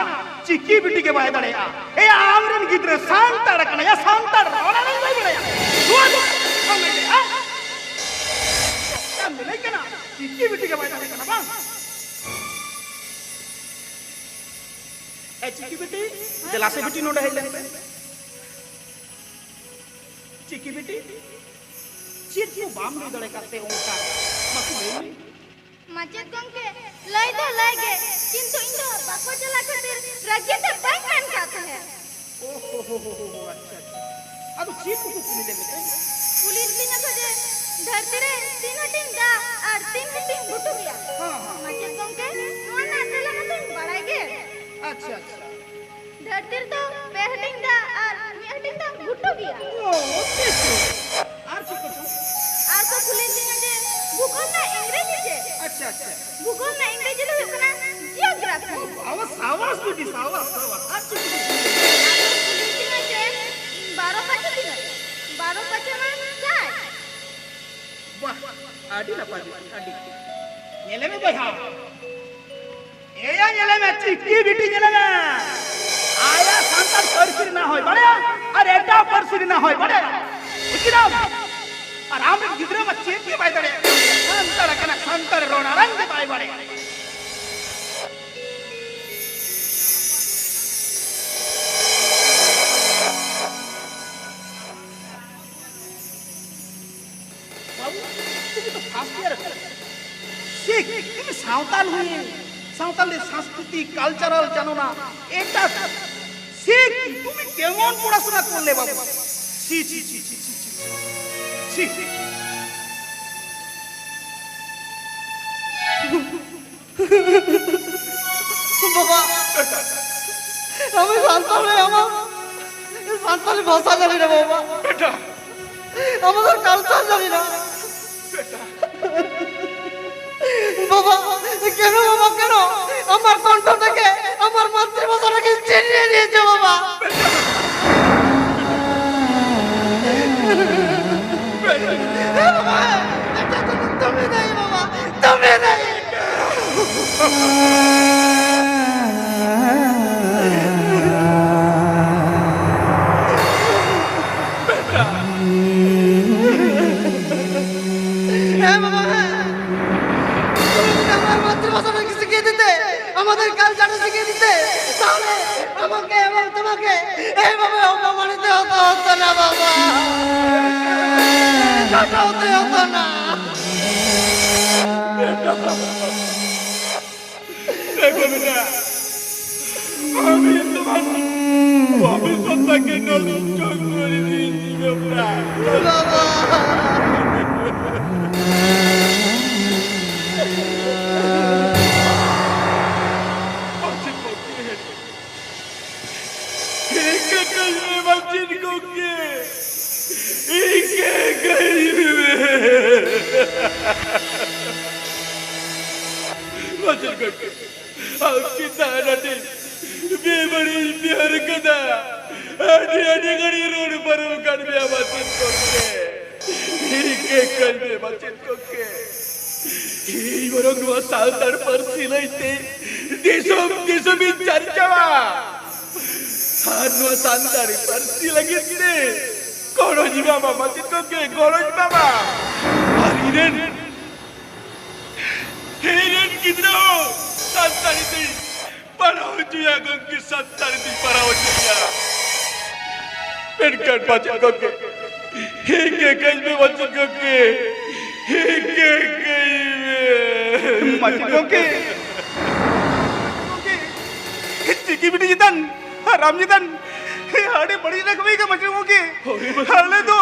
ᱪᱤᱠᱤ ᱵᱤᱴᱤ ᱜᱮ ᱵᱟᱭ ᱫᱟᱲᱮᱭᱟᱜᱼᱟ᱾ ᱮᱭᱟ, ᱟᱢᱨᱮᱱ ᱜᱤᱫᱽᱨᱟᱹ ᱥᱟᱱᱛᱟᱲ ᱠᱟᱱᱟᱭᱟ, ᱥᱟᱱᱛᱟᱲ ᱨᱚᱲ ᱟᱲᱟᱝ ᱵᱟᱭ ᱵᱟᱲᱟᱭᱟ᱾ ᱱᱚᱣᱟ ᱫᱚ ᱵᱟᱝ ᱞᱟᱹᱭᱟ᱾ ᱪᱮᱫ ᱮᱢ ᱞᱟᱹᱭ ᱠᱟᱱᱟ? ᱪᱤᱠᱤ ᱵᱤᱴᱤ ᱜᱮ ᱵᱟᱭ ᱫᱟᱲᱮᱭᱟᱜ ᱠᱟᱱᱟ ᱵᱟᱝ? ᱮ ᱪᱤᱠᱤ ᱵᱤᱴᱤ, ᱫᱮᱞᱟ ᱥᱮ ᱵᱤᱴᱤ ᱱᱚᱰᱮ ᱦᱮᱡ ᱞᱮᱱ ᱯᱮ᱾ ᱪᱤᱠᱤ ᱵᱤᱴᱤ, ᱪᱮᱫ ᱠᱚ ᱵᱟᱢ ᱞᱟᱹᱭ ᱫᱟᱲᱮ ᱠᱟᱫ ᱛᱮ ᱚᱱᱠᱟ? ᱢᱟᱥᱮ ᱞᱟᱹᱭ ᱢᱮ᱾ ᱢᱟᱪᱮᱫ ᱜᱚᱢᱠᱮ, ᱞᱟᱹᱭ ᱫᱚ ᱞᱟᱹᱭ ᱜᱮ, ᱠᱤᱱᱛᱩ ᱤᱧ ᱫᱚ ᱵᱟᱠᱚ ᱪᱟᱞᱟᱜ ᱠᱷᱟᱹᱛᱤᱨ ᱨᱟᱹᱜᱤ ᱛᱮ ᱵᱟᱹᱧ ᱢᱮᱱ ᱠᱟᱫ ᱛᱟᱦᱮᱸᱫ᱾ ᱳ ᱦᱳ ᱦᱳ ᱦᱳ ᱦᱳ, ᱟᱪᱪᱷᱟ ᱟᱪᱪᱷᱟ᱾ ᱟᱫᱚ ᱪᱮᱫ ᱠᱚᱠᱚ ᱠᱩᱞᱤ ᱞᱮᱫ ᱢᱮᱛᱮ? ᱠᱩᱞᱤ ᱞᱤᱫᱤᱧᱟ ᱠᱚ ᱡᱮ ᱫᱷᱟᱹᱨᱛᱤ ᱨᱮ ᱛᱤᱱ ᱦᱟᱹᱴᱤᱧ ᱫᱟᱜ ᱟᱨ ᱛᱤᱱ ᱦᱟᱹᱴᱤᱧ ᱜᱷᱩᱴᱩ ᱜᱮᱭᱟ᱾ ᱦᱮᱸ, ᱦᱮᱸ᱾ ᱢᱟᱪᱮᱫ ᱜᱚᱢᱠᱮ, ᱱᱚᱣᱟ ᱨᱮᱱᱟᱜ ᱛᱮᱞᱟ ᱢᱟᱛᱚᱧ ᱵᱟᱲᱟᱭ ᱜᱮ᱾ ᱟᱪᱪᱷᱟ ᱟᱪᱪᱷᱟ᱾ ᱫᱷᱟᱹᱨᱛᱤ ᱨᱮᱫᱚ ᱯᱮ ᱦᱟᱹᱴᱤᱧ ᱫᱟᱜ ᱟᱨ ᱢᱤᱫ ᱦᱟᱹᱴᱤᱧ ᱫᱚ ᱜᱷᱩᱴᱩ ᱜᱮᱭᱟ᱾ ᱳ, ᱴᱷᱤᱠ ᱴᱷᱤᱠ᱾ ᱟᱨ ᱪᱮᱫ ᱠᱚᱪᱚᱝ? ᱟᱨ ᱠᱚ ᱠᱩᱞᱤ ᱞᱤᱫᱤᱧᱟ ᱡᱮ ᱵᱷᱩᱜᱳᱞ ᱨᱮᱱᱟᱜ ᱤᱝᱨᱮᱡᱤ ᱪᱮᱫ? ᱟᱪᱪᱷᱟ ᱟᱪᱪᱟ᱾ ᱵᱷᱩᱜᱳᱞ ᱨᱮᱱᱟᱜ ᱤᱝᱨᱮᱡᱤ ᱫᱚ ᱦᱩᱭᱩᱜ ᱠᱟᱱᱟ ᱡᱤᱭᱳᱜᱨᱟᱯᱷᱤ᱾ ᱳ, ᱥᱟᱵᱟᱥ, ᱥᱟᱵᱟᱥ ᱵᱤᱴᱤ, ᱥᱟᱵᱟᱥ, ᱥᱟᱵᱟᱥ᱾ ᱟᱨ ᱪᱮᱫ ᱠᱚᱪᱚᱝ? ᱟᱨ ᱠᱚ ᱠᱩᱞᱤ ᱞᱤᱫᱤᱧᱟ ᱡᱮ ᱵᱟᱨᱚ ᱯᱟᱸᱪᱮ ᱛᱤᱱᱟᱹᱜ? ᱵᱟᱨᱚ ᱯᱟᱸᱪᱮ ᱢᱟ ᱥᱟᱭ᱾ ᱵᱟᱦ, ᱟᱹᱰᱤ ᱱᱟᱯᱟᱭ ᱵᱤᱴᱤ, ᱟᱹᱰᱤ᱾ ᱧᱮᱞᱮ ᱢᱮ ᱵᱚᱭᱦᱟ, ᱮᱭᱟ ᱧᱮᱞᱮ ᱢᱮ, ᱪᱤᱠᱤ ᱵᱤᱴᱤ ᱧᱮᱞᱮ ᱢᱮ᱾ ᱟᱭᱟᱜ ᱥᱟᱱᱛᱟᱲ ᱯᱟᱹᱨᱥᱤ ᱨᱮᱱᱟᱜ ᱦᱚᱸᱭ ᱵᱟᱲᱟᱭᱟ ᱟᱨ ᱮᱴᱟᱜ ᱯᱟᱹᱨᱥᱤ ᱨᱮᱱᱟᱜ ᱦᱚᱸᱭ ᱵᱟᱲᱟᱭᱟ᱾ ᱵᱩᱡ ᱠᱮᱫᱟᱢ? ᱟᱨ ᱟᱢᱨᱮᱱ ᱜᱤᱫᱽᱨᱟᱹ ᱢᱟ ᱪᱮᱫ ᱜᱮ ᱵᱟᱭ ᱫᱟᱲᱮᱭᱟᱜ ᱠᱟᱱᱟ᱾ ᱥᱟᱱᱛᱟᱲ ᱠᱟᱱᱟ, ᱥᱟᱱᱛᱟᱲ ᱨᱚᱲ ᱟᱲᱟᱝ ᱜᱮ ᱵᱟᱭ ᱵᱟᱲᱟᱭᱟ᱾ ᱵᱟᱹᱵᱩ, তুমি তো ফার্স্ট ইয়ার। শিখ, তুমি সাঁওতাল হয়ে সাঁওতালের সংস্কৃতি, কালচারাল জানো না, এটা শিখ, তুমি কেমন পড়াশোনা করলে বাবু? ছি, ছি, ছি, ছি, ছি, ছি। ছি। বাবা, আমি সাঁওতাল হয়ে আমার সাঁওতালি ভাষা জানি না বাবা। বেটা। আমাদের কালচার জানি না। বেটা। বাবা, কেন বাবা, কেন? আমার কণ্ঠ থেকে আমার মাতৃভাষাটাকে ছিনিয়ে নিয়েছে বাবা। বেটা। এ বাবা, এটা তো তুমি নেই বাবা, তুমি নেই। আমাদের কালচারের দিকে দিতে, তাহলে আমাকে এবং তোমাকে এইভাবে অপমানিত হতে হতো না বাবা। ছোট হতে হতো না। দেখো বেটা, আমি তোমার ভবিষ্যৎটাকে নষ্ট করে দিয়েছি বেটা। বাবা। ᱟᱢ ᱪᱮᱛᱟᱱ ᱟᱹᱰᱤ ᱵᱮᱵᱟᱹᱲᱤᱡ ᱵᱮᱣᱦᱟᱨ ᱠᱟᱫᱟ᱾ ᱟᱹᱰᱤ, ᱟᱹᱰᱤ ᱜᱷᱟᱹᱲᱤᱡ ᱨᱚᱲ ᱯᱟᱨᱚᱢ ᱟᱠᱟᱫ ᱢᱮᱭᱟ ᱢᱟᱪᱮᱫ ᱜᱚᱢᱠᱮ᱾ ᱤᱧ ᱜᱮ ᱠᱟᱹᱧ ᱢᱮ ᱢᱟᱪᱮᱫ ᱜᱚᱢᱠᱮ᱾ ᱤᱧ ᱵᱚᱨᱚᱝ ᱱᱚᱣᱟ ᱥᱟᱱᱛᱟᱲ ᱯᱟᱹᱨᱥᱤ ᱞᱟᱹᱭᱛᱮ ᱫᱤᱥᱚᱢ ᱫᱤᱥᱚᱢ ᱤᱧ ᱪᱟᱨᱪᱟᱣᱟ᱾ ᱟᱨ ᱱᱚᱣᱟ ᱥᱟᱱᱛᱟᱲᱤ ᱯᱟᱹᱨᱥᱤ ᱞᱟᱹᱜᱤᱫ ᱛᱮ ᱜᱚᱲᱚᱧ ᱮᱢᱟᱢᱟ ᱢᱟᱪᱮᱫ ᱜᱚᱢᱠᱮ, ᱜᱚᱲᱚᱧ ᱮᱢᱟᱢᱟ᱾ ᱟᱨ ᱤᱧ ᱨᱮᱱ ᱤᱧ ᱨᱮᱱ ᱜᱤᱫᱽᱨᱟᱹ ᱦᱚᱸ ᱥᱟᱱᱛᱟᱲᱤ ᱛᱮᱧ ᱯᱟᱲᱦᱟᱣ ᱦᱚᱪᱚᱭᱟ ᱜᱚᱢᱠᱮ, ᱥᱟᱱᱛᱟᱲᱤ ᱛᱮᱧ ᱯᱟᱲᱦᱟᱣ ᱦᱚᱪᱚᱭᱟ᱾ ᱢᱮᱱᱠᱷᱟᱱ ᱢᱟᱪᱮᱫ ᱜᱚᱢᱠᱮ, ᱦᱤᱠᱟᱹ ᱠᱟᱹᱧ ᱢᱮ ᱢᱟᱪᱮᱫ ᱜᱚᱢᱠᱮ, ᱦᱤᱠᱟᱹ ᱠᱟᱹᱧ ᱢᱮ᱾ ᱢᱟᱪᱮᱫ ᱜᱚᱢᱠᱮ, ᱪᱤᱠᱤ ᱵᱤᱴᱤ ᱪᱮᱛᱟᱱ ᱟᱨ ᱟᱢ ᱪᱮᱛᱟᱱ ᱟᱹᱰᱤ ᱵᱟᱹᱲᱤᱡ ᱨᱟᱜᱟᱣ ᱦᱩᱭ ᱟᱠᱟᱱᱟ ᱢᱟᱪᱮᱫ ᱜᱚᱢᱠᱮ᱾ ᱦᱳᱭ, ᱢᱟᱪᱮᱫ᱾ ᱟᱞᱮ ᱫᱚ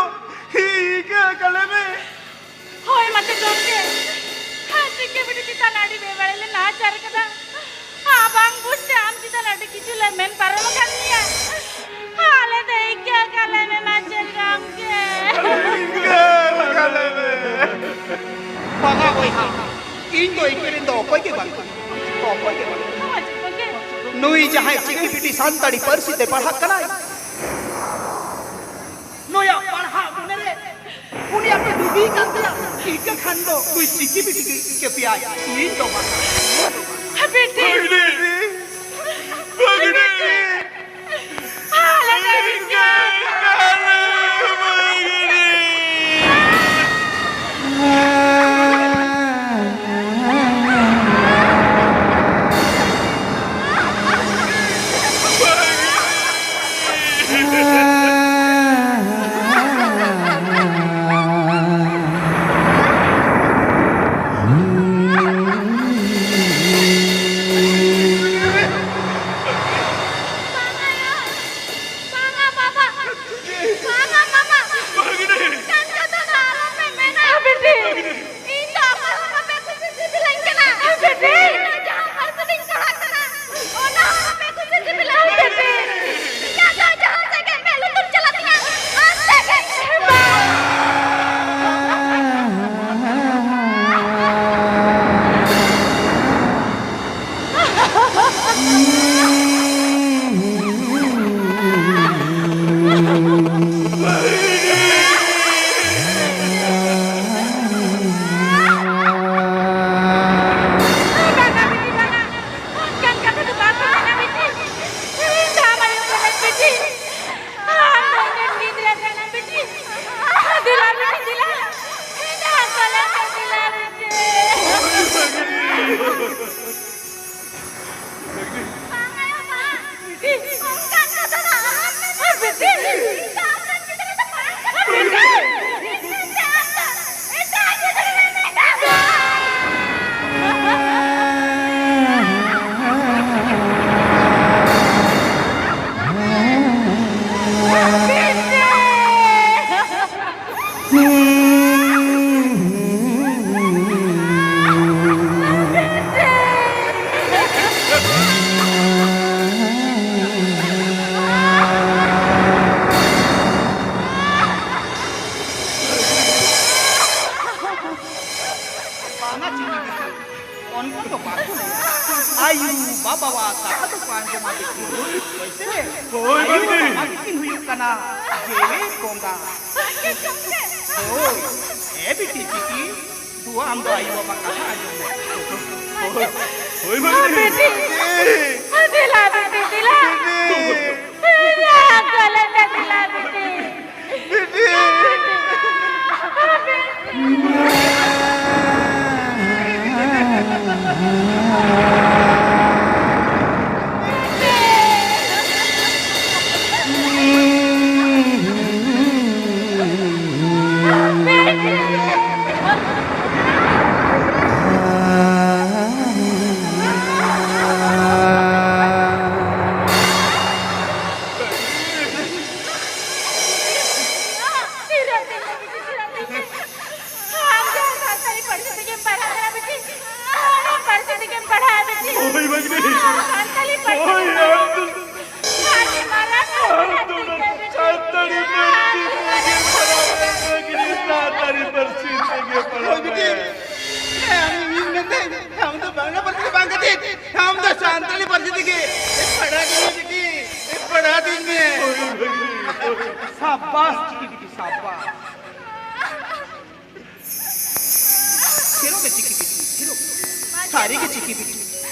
ᱦᱤᱠᱟᱹ ᱠᱟᱞᱮ ᱢᱮ᱾ ᱦᱳᱭ, ᱢᱟᱪᱮᱫ ᱜᱚᱢᱠᱮ᱾ ᱦᱮᱸ, ᱪᱤᱠᱤ ᱵᱤᱴᱤ ᱪᱮᱛᱟᱱ ᱟᱹᱰᱤ ᱵᱮᱵᱟᱹᱲᱤᱡ ᱞᱮ ᱱᱟᱦᱟᱪᱟᱨ ᱠᱟᱫᱟ᱾ ᱟᱨ ᱵᱟᱝ ᱵᱩᱡᱽᱛᱮ ᱟᱢ ᱪᱮᱛᱟᱱ ᱟᱹᱰᱤ ᱠᱤᱪᱷᱩ ᱞᱮ ᱢᱮᱱ ᱯᱟᱨᱚᱢ ᱟᱠᱟᱫ ᱢᱮᱭᱟ᱾ ᱟᱞᱮ ᱫᱚ ᱤᱠᱟᱹ ᱠᱟᱞᱮ ᱢᱮ, ᱢᱟᱪᱮᱫ ᱜᱚᱢᱠᱮ᱾ ᱤᱠᱟᱹ ᱠᱟᱞᱮ ᱢᱮ᱾ ᱵᱟᱝᱟ ᱵᱚᱭᱦᱟ, ᱤᱧ ᱫᱚ ᱤᱠᱟᱹ ᱨᱮᱱ ᱫᱚ ᱚᱠᱚᱭ ᱜᱮ ᱵᱟᱝ ᱠᱟᱱᱟ᱾ ᱚᱠᱚᱭ ᱜᱮ ᱵᱟᱝ᱾ ᱢᱟᱪᱮᱫ ᱜᱚᱢᱠᱮ᱾ ᱱᱩᱭ ᱡᱟᱦᱟᱸᱭ ᱪᱤᱠᱤ ᱵᱤᱴᱤ ᱥᱟᱱᱛᱟᱲᱤ ᱯᱟᱹᱨᱥᱤ ᱛᱮ ᱯᱟᱲᱦᱟᱜ ᱠᱟᱱᱟᱭ, ᱱᱩᱭᱟᱜ ᱯᱟᱲᱦᱟᱜ ᱢᱚᱱᱮᱨᱮ ᱩᱱᱤᱭᱟᱜ ᱯᱮ ᱰᱩᱵᱤ ᱠᱟᱱ ᱛᱟᱭᱟ᱾ ᱤᱠᱟᱹ ᱠᱷᱟᱱ ᱫᱚ ᱱᱩᱭ ᱪᱤᱠᱤ ᱵᱤᱴᱤ ᱜᱮ ᱤᱠᱟᱹ ᱯᱮᱭᱟᱭ, ᱤᱧ ᱫᱚ ᱵᱟᱝ᱾ ᱵᱤᱴᱤ! ᱵᱤᱴᱤ! ᱵᱤᱴᱤ! ᱟᱞᱮ ᱫᱚ ᱤᱠᱟᱹ! ᱵᱟᱝ ᱟᱭᱳ, ᱵᱟᱝ᱾ ᱵᱤᱴᱤ, ᱚᱱᱠᱟᱱ ᱠᱟᱛᱷᱟ ᱫᱚ ᱟᱞᱚᱢ ᱢᱮᱱᱟ᱾ ᱵᱤᱴᱤ, ᱤᱧ ᱫᱚ ᱟᱢᱨᱮᱱ ᱜᱤᱫᱽᱨᱟᱹ ᱫᱚ ᱵᱟᱝ ᱠᱟᱱᱟ᱾ ᱵᱤᱴᱤ, ᱤᱧ ᱢᱮᱱᱛᱮ ᱟᱢ ᱫᱚ ᱮᱴᱟᱜ ᱜᱤᱫᱽᱨᱟᱹ ᱨᱮᱱ ᱮᱴᱟᱜ ᱫᱚ᱾ ᱵᱤᱴᱤ᱾ ᱵᱟᱝᱟ ᱪᱤᱱᱤ ᱵᱤᱴᱤ, ᱚᱱᱠᱟ ᱫᱚ ᱵᱟᱠᱚ ᱞᱟᱹᱭᱟ᱾ ᱟᱭᱩ ᱵᱟᱵᱟᱣᱟᱜ ᱠᱟᱛᱷᱟ ᱫᱚᱠᱚ ᱟᱸᱡᱚᱢᱟ ᱵᱤᱴᱤ᱾ ᱦᱳᱭ ᱥᱮ? ᱦᱳᱭ, ᱟᱭᱩ ᱵᱤᱴᱤ᱾ ᱵᱟᱵᱟ ᱜᱮᱠᱤᱱ ᱦᱩᱭᱩᱜ ᱠᱟᱱᱟ ᱡᱮᱣᱮᱫ ᱵᱚᱸᱜᱟ᱾ ᱦᱳᱭ᱾ ᱮ ᱵᱤᱴᱤ ᱪᱤᱠᱤ, ᱫᱩ ᱟᱢ ᱫᱚ ᱟᱭᱩ ᱵᱟᱵᱟ ᱠᱟᱛᱷᱟ ᱟᱸᱡᱚᱢ ᱢᱮ᱾ ᱦᱳᱭ, ᱦᱳᱭ, ᱵᱤᱴᱤ᱾ ᱵᱤᱴᱤ᱾ ᱫᱮᱞᱟ ᱵᱤᱴᱤ, ᱫᱮᱞᱟ᱾ ᱵᱤᱴᱤ᱾ ᱫᱮᱞᱟ, ᱜᱚᱞᱮ ᱢᱮ, ᱫᱮᱞᱟ ᱵᱤᱴᱤ᱾ ᱵᱤᱴᱤ᱾ ᱟᱢ ᱡᱟᱦᱟᱸ ᱥᱟᱱᱛᱟᱲᱤ ᱯᱟᱹᱨᱥᱤ ᱛᱮᱜᱮᱢ ᱯᱟᱲᱦᱟᱜ ᱠᱟᱱᱟ ᱵᱤᱴᱤ, ᱚᱱᱟ ᱯᱟᱹᱨᱥᱤ ᱛᱮᱜᱮᱢ ᱯᱟᱲᱦᱟᱜᱼᱟ ᱵᱤᱴᱤ᱾ ᱦᱳᱭ ᱵᱟᱹᱜᱽᱱᱤ᱾ ᱥᱟᱱᱛᱟᱲᱤ ᱯᱟᱹᱨᱥᱤ ᱦᱳᱭ, ᱛᱮᱜᱮ ᱟᱢ ᱫᱚ ᱟᱹᱰᱤ ᱢᱟᱨᱟᱝ ᱟᱢ ᱫᱚ ᱚᱱᱟ ᱥᱟᱱᱛᱟᱲᱤ ᱯᱟᱹᱨᱥᱤ ᱛᱮᱜᱮ ᱯᱟᱲᱦᱟᱜ ᱢᱮ ᱵᱟᱹᱜᱽᱱᱤ, ᱥᱟᱱᱛᱟᱲᱤ ᱯᱟᱹᱨᱥᱤ ᱛᱮᱜᱮ ᱯᱟᱲᱦᱟᱜ ᱦᱳᱭ ᱵᱤᱴᱤ᱾ ᱢᱮ᱾ ᱦᱮᱸ, ᱟᱢ ᱤᱧ ᱢᱮᱱᱫᱟᱹᱧ, ᱟᱢ ᱫᱚ ᱵᱟᱝᱞᱟ ᱯᱟᱹᱨᱥᱤ ᱫᱚ ᱵᱟᱝ ᱠᱟᱛᱮ, ᱟᱢ ᱫᱚ ᱥᱟᱱᱛᱟᱲᱤ ᱯᱟᱹᱨᱥᱤ ᱛᱮᱜᱮ ᱯᱟᱲᱦᱟᱣ ᱫᱤᱧ ᱢᱮ ᱵᱤᱴᱤ, ᱯᱟᱲᱦᱟᱣ ᱫᱤᱧ ᱢᱮ᱾ ᱦᱳᱭ ᱵᱟᱹᱜᱽᱱᱤ, ᱦᱳᱭ᱾ ᱥᱟᱵᱟᱥ ᱪᱤᱠᱤ ᱵᱤᱴᱤ, ᱥᱟᱵᱟᱥ᱾ ᱛᱷᱤᱨᱚᱜ ᱢᱮ ᱪᱤᱠᱤ ᱵᱤᱴᱤ, ᱛᱷᱤᱨᱚᱜ ᱢᱮ᱾ ᱥᱟᱹᱨᱤ ᱜᱮ ᱪᱤᱠᱤ ᱵᱤᱴᱤ,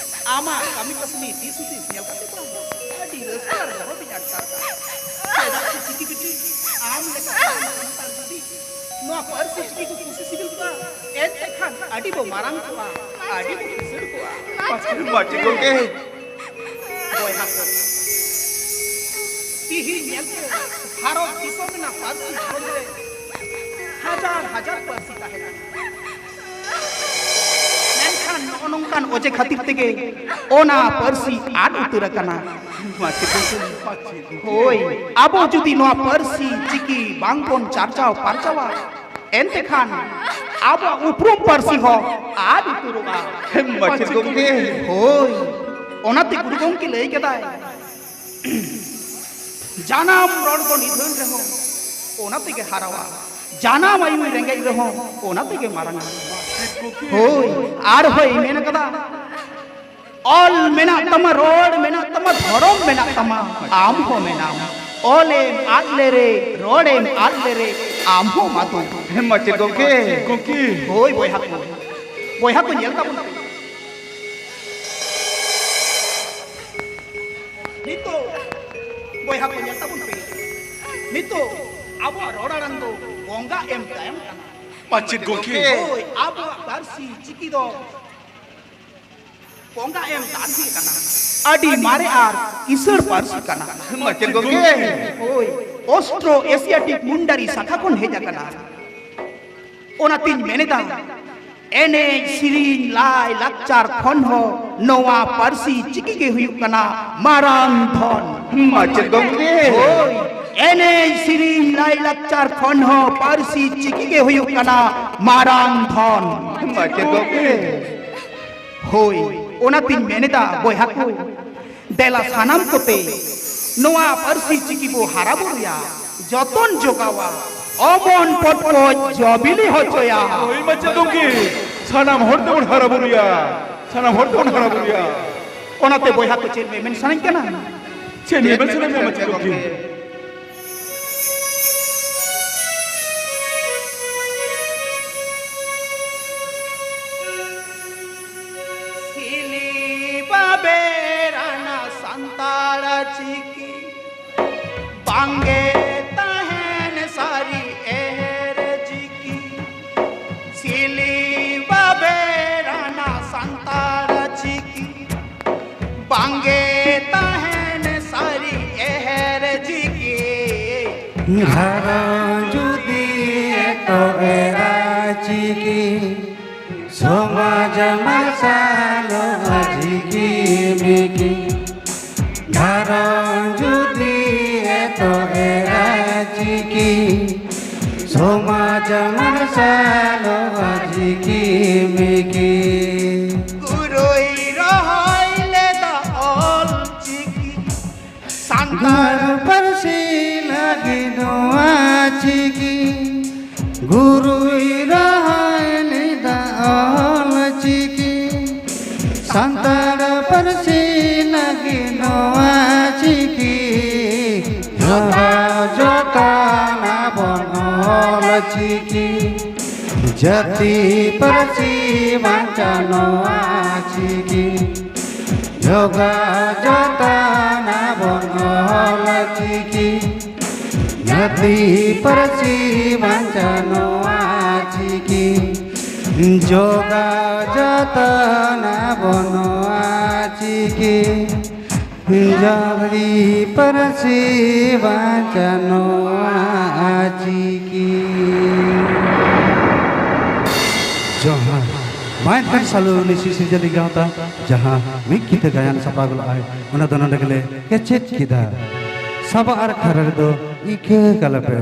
ᱟᱢᱟᱜ ᱠᱟᱹᱢᱤ ᱠᱟᱹᱥᱱᱤ ᱫᱤᱥ ᱦᱩᱫᱤᱥ ᱧᱮᱞ ᱠᱟᱛᱮ ᱫᱚ ᱟᱹᱰᱤ ᱨᱟᱹᱥᱠᱟᱹ ᱟᱨ ᱜᱚᱨᱚᱵᱤᱧ ᱟᱴᱠᱟᱨ ᱫᱟ᱾ ᱪᱮᱫᱟᱜ ᱥᱮ ᱪᱤᱠᱤ ᱵᱤᱴᱤ, ᱟᱢ ᱞᱮᱠᱟ ᱥᱟᱱᱛᱟᱲ ᱡᱩᱫᱤ ᱱᱚᱣᱟ ᱯᱟᱹᱨᱥᱤ ᱪᱤᱠᱤ ᱠᱚ ᱠᱩᱥᱤ ᱥᱤᱵᱤᱞ ᱠᱚᱣᱟ, ᱮᱱᱛᱮ ᱠᱷᱟᱱ ᱟᱹᱰᱤ ᱵᱚ ᱢᱟᱨᱟᱝ ᱠᱚᱜᱼᱟ, ᱟᱹᱰᱤ ᱵᱚ ᱠᱤᱥᱟᱹᱬ ᱠᱚᱜᱼᱟ᱾ ᱢᱟᱪᱮᱫ ᱜᱚᱢᱠᱮ᱾ ᱵᱚᱭᱦᱟ ᱠᱚ, ᱛᱤᱦᱤᱧ ᱧᱮᱞ ᱯᱮ, ᱵᱷᱟᱨᱚᱛ ᱫᱤᱥᱚᱢ ᱨᱮᱱᱟᱜ ᱯᱟᱹᱨᱥᱤ ᱜᱷᱟᱨᱚᱸᱡᱽ ᱨᱮ ᱦᱟᱡᱟᱨ ᱦᱟᱡᱟᱨ ᱯᱟᱹᱨᱥᱤ ᱛᱟᱦᱮᱸ ᱠᱟᱱᱟ᱾ ᱢᱮᱱᱠᱷᱟᱱ ᱱᱚᱜᱼᱚ ᱱᱚᱝᱠᱟᱱ ᱚᱡᱮ ᱠᱷᱟᱹᱛᱤᱨ ᱛᱮᱜᱮ ᱚᱱᱟ ᱯᱟᱹᱨᱥᱤ ᱟᱫ ᱩᱛᱟᱹᱨ ᱟᱠᱟᱱᱟ᱾ ᱢᱟᱪᱮᱫ ᱜᱚᱢᱠᱮ, ᱢᱟᱪᱮᱫ ᱜᱚᱢᱠᱮ᱾ ᱦᱳᱭ, ᱟᱵᱚ ᱡᱩᱫᱤ ᱱᱚᱣᱟ ᱯᱟᱹᱨᱥᱤ ᱪᱤᱠᱤ ᱵᱟᱝᱵᱚᱱ ᱪᱟᱨᱪᱟᱣ ᱯᱟᱨᱪᱟᱣᱟ, ᱮᱱᱛᱮ ᱠᱷᱟᱱ ᱟᱵᱚᱣᱟᱜ ᱩᱯᱨᱩᱢ ᱯᱟᱹᱨᱥᱤ ᱦᱚᱸ ᱟᱫ ᱩᱛᱟᱹᱨᱚᱜᱼᱟ᱾ ᱢᱟᱪᱮᱫ ᱜᱚᱢᱠᱮ᱾ ᱦᱳᱭ, ᱚᱱᱟᱛᱮ ᱜᱩᱨᱩ ᱜᱚᱢᱠᱮ ᱞᱟᱹᱭ ᱠᱮᱫᱟᱭ, ᱡᱟᱱᱟᱢ ᱨᱚᱲ ᱫᱚ ᱱᱤᱫᱷᱟᱹᱱ ᱨᱮᱦᱚᱸ ᱚᱱᱟ ᱛᱮᱜᱮ ᱦᱟᱨᱟᱣᱟ, ᱡᱟᱱᱟᱢ ᱟᱭᱩᱭ ᱨᱮᱸᱜᱮᱡ ᱨᱮᱦᱚᱸ ᱚᱱᱟ ᱛᱮᱜᱮ ᱢᱟᱨᱟᱝᱟ᱾ ᱦᱳᱭ, ᱟᱨᱦᱚᱸᱭ ᱢᱮᱱ ᱠᱟᱫᱟ, ᱚᱞ ᱢᱮᱱᱟᱜ ᱛᱟᱢᱟ, ᱨᱚᱲ ᱢᱮᱱᱟᱜ ᱛᱟᱢᱟ, ᱫᱷᱚᱨᱚᱢ ᱢᱮᱱᱟᱜ ᱛᱟᱢᱟ, ᱟᱢ ᱦᱚᱸ ᱢᱮᱱᱟᱢ᱾ ᱚᱞᱮᱢ ᱟᱫ ᱞᱮᱨᱮ, ᱨᱚᱲᱮᱢ ᱟᱫ ᱞᱮᱨᱮ, ᱟᱢ ᱦᱚᱸ ᱟᱫᱚᱜ᱾ ᱦᱮᱸ, ᱢᱟᱪᱮᱫ ᱜᱚᱢᱠᱮ᱾ ᱜᱚᱢᱠᱮ᱾ ᱦᱳᱭ ᱵᱚᱭᱦᱟ ᱠᱚ, ᱵᱚᱭᱦᱟ ᱠᱚ ᱧᱮᱞ ᱛᱟᱵᱚᱱ ᱯᱮ᱾ ᱱᱤᱛᱚᱜ ᱵᱚᱭᱦᱟ ᱠᱚ ᱧᱮᱞ ᱛᱟᱵᱚᱱ ᱯᱮ, ᱱᱤᱛᱚᱜ ᱟᱵᱚᱣᱟᱜ ᱨᱚᱲ ᱟᱲᱟᱝ ᱫᱚ ᱵᱚᱸᱜᱟ ᱮᱢ ᱛᱟᱭᱚᱢ ᱠᱟᱱᱟ᱾ ᱢᱟᱪᱮᱫ ᱜᱚᱢᱠᱮ᱾ ᱦᱳᱭ, ᱟᱵᱚᱣᱟᱜ ᱯᱟᱹᱨᱥᱤ ᱪᱤᱠᱤ ᱫᱚ ᱵᱚᱸᱜᱟ ᱮᱢ ᱫᱟᱱ ᱦᱩᱭ ᱠᱟᱱᱟ᱾ ᱟᱹᱰᱤ ᱢᱟᱨᱮ ᱟᱨ ᱠᱤᱥᱟᱹᱬ ᱯᱟᱹᱨᱥᱤ ᱠᱟᱱᱟ᱾ ᱢᱟᱪᱮᱫ ᱜᱚᱢᱠᱮ᱾ ᱦᱳᱭ, ᱚᱥᱴᱨᱳ ᱮᱥᱤᱭᱟᱴᱤᱠ ᱢᱩᱱᱰᱟᱨᱤ ᱥᱟᱠᱷᱟ ᱠᱷᱚᱱ ᱦᱮᱡ ᱟᱠᱟᱱᱟ᱾ ᱚᱱᱟᱛᱤᱧ ᱢᱮᱱᱮᱫᱟ, ᱮᱱᱮᱡ, ᱥᱮᱨᱮᱧ, ᱞᱟᱭ, ᱞᱟᱠᱪᱟᱨ ᱠᱷᱚᱱ ᱦᱚᱸ ᱱᱚᱣᱟ ᱯᱟᱹᱨᱥᱤ ᱪᱤᱠᱤ ᱜᱮ ᱦᱩᱭᱩᱜ ᱠᱟᱱᱟ ᱢᱟᱨᱟᱝ ᱫᱷᱚᱱ᱾ ᱢᱟᱪᱮᱫ ᱜᱚᱢᱠᱮ᱾ ᱦᱳᱭ, ᱮᱱᱮᱡ, ᱥᱮᱨᱮᱧ, ᱞᱟᱭ, ᱞᱟᱠᱪᱟᱨ ᱠᱷᱚᱱ ᱦᱚᱸ ᱯᱟᱹᱨᱥᱤ ᱪᱤᱠᱤ ᱜᱮ ᱦᱩᱭᱩᱜ ᱠᱟᱱᱟ ᱢᱟᱨᱟᱝ ᱫᱷᱚᱱ᱾ ᱢᱟᱪᱮᱫ ᱜᱚᱢᱠᱮ᱾ ᱦᱳᱭ, ᱚᱱᱟᱛᱤᱧ ᱢᱮᱱᱮᱫᱟ ᱵᱚᱭᱦᱟ ᱠᱚ, ᱫᱮᱞᱟ ᱥᱟᱱᱟᱢ ᱠᱚᱛᱮ ᱱᱚᱣᱟ ᱯᱟᱹᱨᱥᱤ ᱪᱤᱠᱤ ᱵᱚ ᱦᱟᱨᱟ ᱵᱩᱨᱩᱭᱟ, ᱡᱚᱛᱚᱱ ᱡᱚᱜᱟᱣᱟ, ᱚᱢᱚᱱ ᱯᱚᱴᱠᱚᱡ ᱡᱚ ᱵᱤᱞᱤ ᱦᱚᱪᱚᱭᱟ᱾ ᱦᱳᱭ ᱢᱟᱪᱮᱫ ᱜᱚᱢᱠᱮ, ᱥᱟᱱᱟᱢ ᱦᱚᱲ ᱛᱮᱵᱚᱱ ᱦᱟᱨᱟ ᱵᱩᱨᱩᱭᱟ, ᱥᱟᱱᱟᱢ ᱦᱚᱲ ᱛᱮᱵᱚᱱ ᱦᱟᱨᱟ ᱵᱩᱨᱩᱭᱟ᱾ ᱚᱱᱟᱛᱮ ᱵᱚᱭᱦᱟ ᱠᱚ, ᱪᱮᱫ ᱢᱮᱢᱮᱱ ᱥᱟᱱᱟᱧ ᱠᱟᱱᱟ? ᱪᱮᱫ ᱢᱮᱢᱮᱱ ᱥᱟᱱᱟᱧ ᱠᱟᱱᱟ ᱢᱟᱪᱮᱫ ᱜᱚᱢᱠᱮ? ᱥᱤᱞᱤ ᱵᱟᱵᱮᱨ ᱟᱱᱟ ᱥᱟᱱᱛᱟᱲ ᱪᱤᱠᱤ, ᱵᱟᱝᱜᱮ ᱛᱟᱦᱮᱱ ᱥᱟᱹᱨᱤ ᱮᱦᱮᱨ ᱪᱤᱠᱤ᱾ ᱥᱤᱞᱤ ᱵᱟᱵᱮᱨ ᱟᱱᱟ ᱥᱟᱱᱛᱟᱲ ᱪᱤᱠᱤ, ᱛᱟᱸᱜᱮ ᱛᱟᱦᱮᱱ ᱥᱟᱹᱨᱤ ᱮᱦᱮᱨ ᱪᱤᱠᱤ᱾ ᱜᱷᱟᱨᱚᱸᱡᱽ ᱡᱩᱫᱤ ᱮᱛᱚ ᱮᱨᱟ ᱪᱤᱠᱤ, ᱥᱚᱢᱟᱡᱽ ᱢᱟᱨᱥᱟᱞᱚᱜᱼᱟ ᱡᱷᱤᱠᱤ ᱢᱤᱠᱤ᱾ ᱜᱷᱟᱨᱚᱸᱡᱽ ᱡᱩᱫᱤ ᱮᱛᱚ ᱮᱨᱟ ᱪᱤᱠᱤ, ᱥᱚᱢᱟᱡᱽ ᱢᱟᱨᱥᱟᱞᱚᱜᱼᱟ ᱡᱷᱤᱠᱤ ᱢᱤᱠᱤ᱾ ᱜᱩᱨᱩᱭ ᱨᱚᱦᱚᱭ ᱞᱮᱫᱟ ᱚᱞ ᱪᱤᱠᱤ᱾ ᱥᱟᱱᱛᱟᱲ ᱜᱩᱨᱩ ᱯᱟᱹᱨᱥᱤ ᱞᱟᱹᱜᱤᱫ ᱱᱚᱣᱟ ᱪᱤᱠᱤ᱾ ᱜᱩᱨᱩᱭ ᱨᱚᱦᱚᱭ ᱞᱮᱫᱟ ᱚᱞ ᱪᱤᱠᱤ᱾ ᱥᱟᱱᱛᱟᱲ ᱯᱟᱹᱨᱥᱤ ᱞᱟᱹᱜᱤᱫ ᱱᱚᱣᱟ ᱪᱤᱠᱤ᱾ ᱡᱚᱜᱟᱣ ᱡᱚᱛᱚᱱ ᱟᱵᱚᱱ ᱚᱞ ᱪᱤᱠᱤ᱾ ᱡᱟᱹᱛᱤ ᱯᱟᱹᱨᱥᱤ ᱵᱟᱧᱪᱟᱣ ᱱᱚᱣᱟ ᱪᱤᱠᱤ᱾ ᱡᱚᱜᱟᱣ ᱡᱚᱛᱚᱱ ᱟᱵᱚᱱ ᱚᱞ ᱪᱤᱠᱤ᱾ ᱡᱟᱹᱛᱤ ᱯᱟᱹᱨᱥᱤ ᱵᱟᱧᱪᱟᱣ ᱱᱚᱣᱟ ᱪᱤᱠᱤ᱾ ᱡᱚᱜᱟᱣ ᱡᱚᱛᱚᱱ ᱟᱵᱚᱱ ᱱᱚᱣᱟ ᱪᱤᱠᱤ᱾ ᱡᱟᱹᱛᱤ ᱯᱟᱹᱨᱥᱤ ᱵᱟᱧᱪᱟᱣ ᱱᱚᱣᱟ ᱪᱤᱠᱤ᱾ ᱡᱚᱦᱟᱨ᱾ ᱢᱟ ᱮᱱᱠᱷᱟᱱ ᱥᱟᱞᱩ ᱱᱤᱥᱤ ᱥᱤᱨᱡᱟᱹᱞᱤ ᱜᱟᱶᱛᱟ, ᱡᱟᱦᱟᱸ ᱢᱤᱫ ᱠᱤᱛᱟᱹ ᱜᱟᱭᱟᱱ ᱥᱟᱯᱲᱟᱣ ᱜᱚᱫ ᱞᱮᱫᱼᱟᱭ, ᱚᱱᱟ ᱫᱚ ᱱᱚᱰᱮ ᱜᱮᱞᱮ ᱠᱮᱪᱮᱫ ᱠᱮᱫᱟ᱾ ᱥᱟᱵᱟ ᱟᱨ ᱠᱷᱟᱨᱟ ᱨᱮᱫᱚ ᱤᱠᱟᱹ ᱠᱟᱞᱟᱯᱮ᱾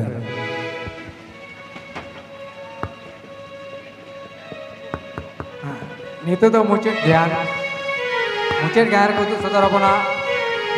ᱱᱤᱛᱚᱜ ᱫᱚ ᱢᱩᱪᱟᱹᱫ ᱜᱮᱭᱟᱱ, ᱢᱩᱪᱟᱹᱫ ᱜᱮᱭᱟᱱ ᱨᱮᱠᱚ ᱩᱫᱩᱜ ᱥᱚᱫᱚᱨ ᱟᱵᱚᱱᱟ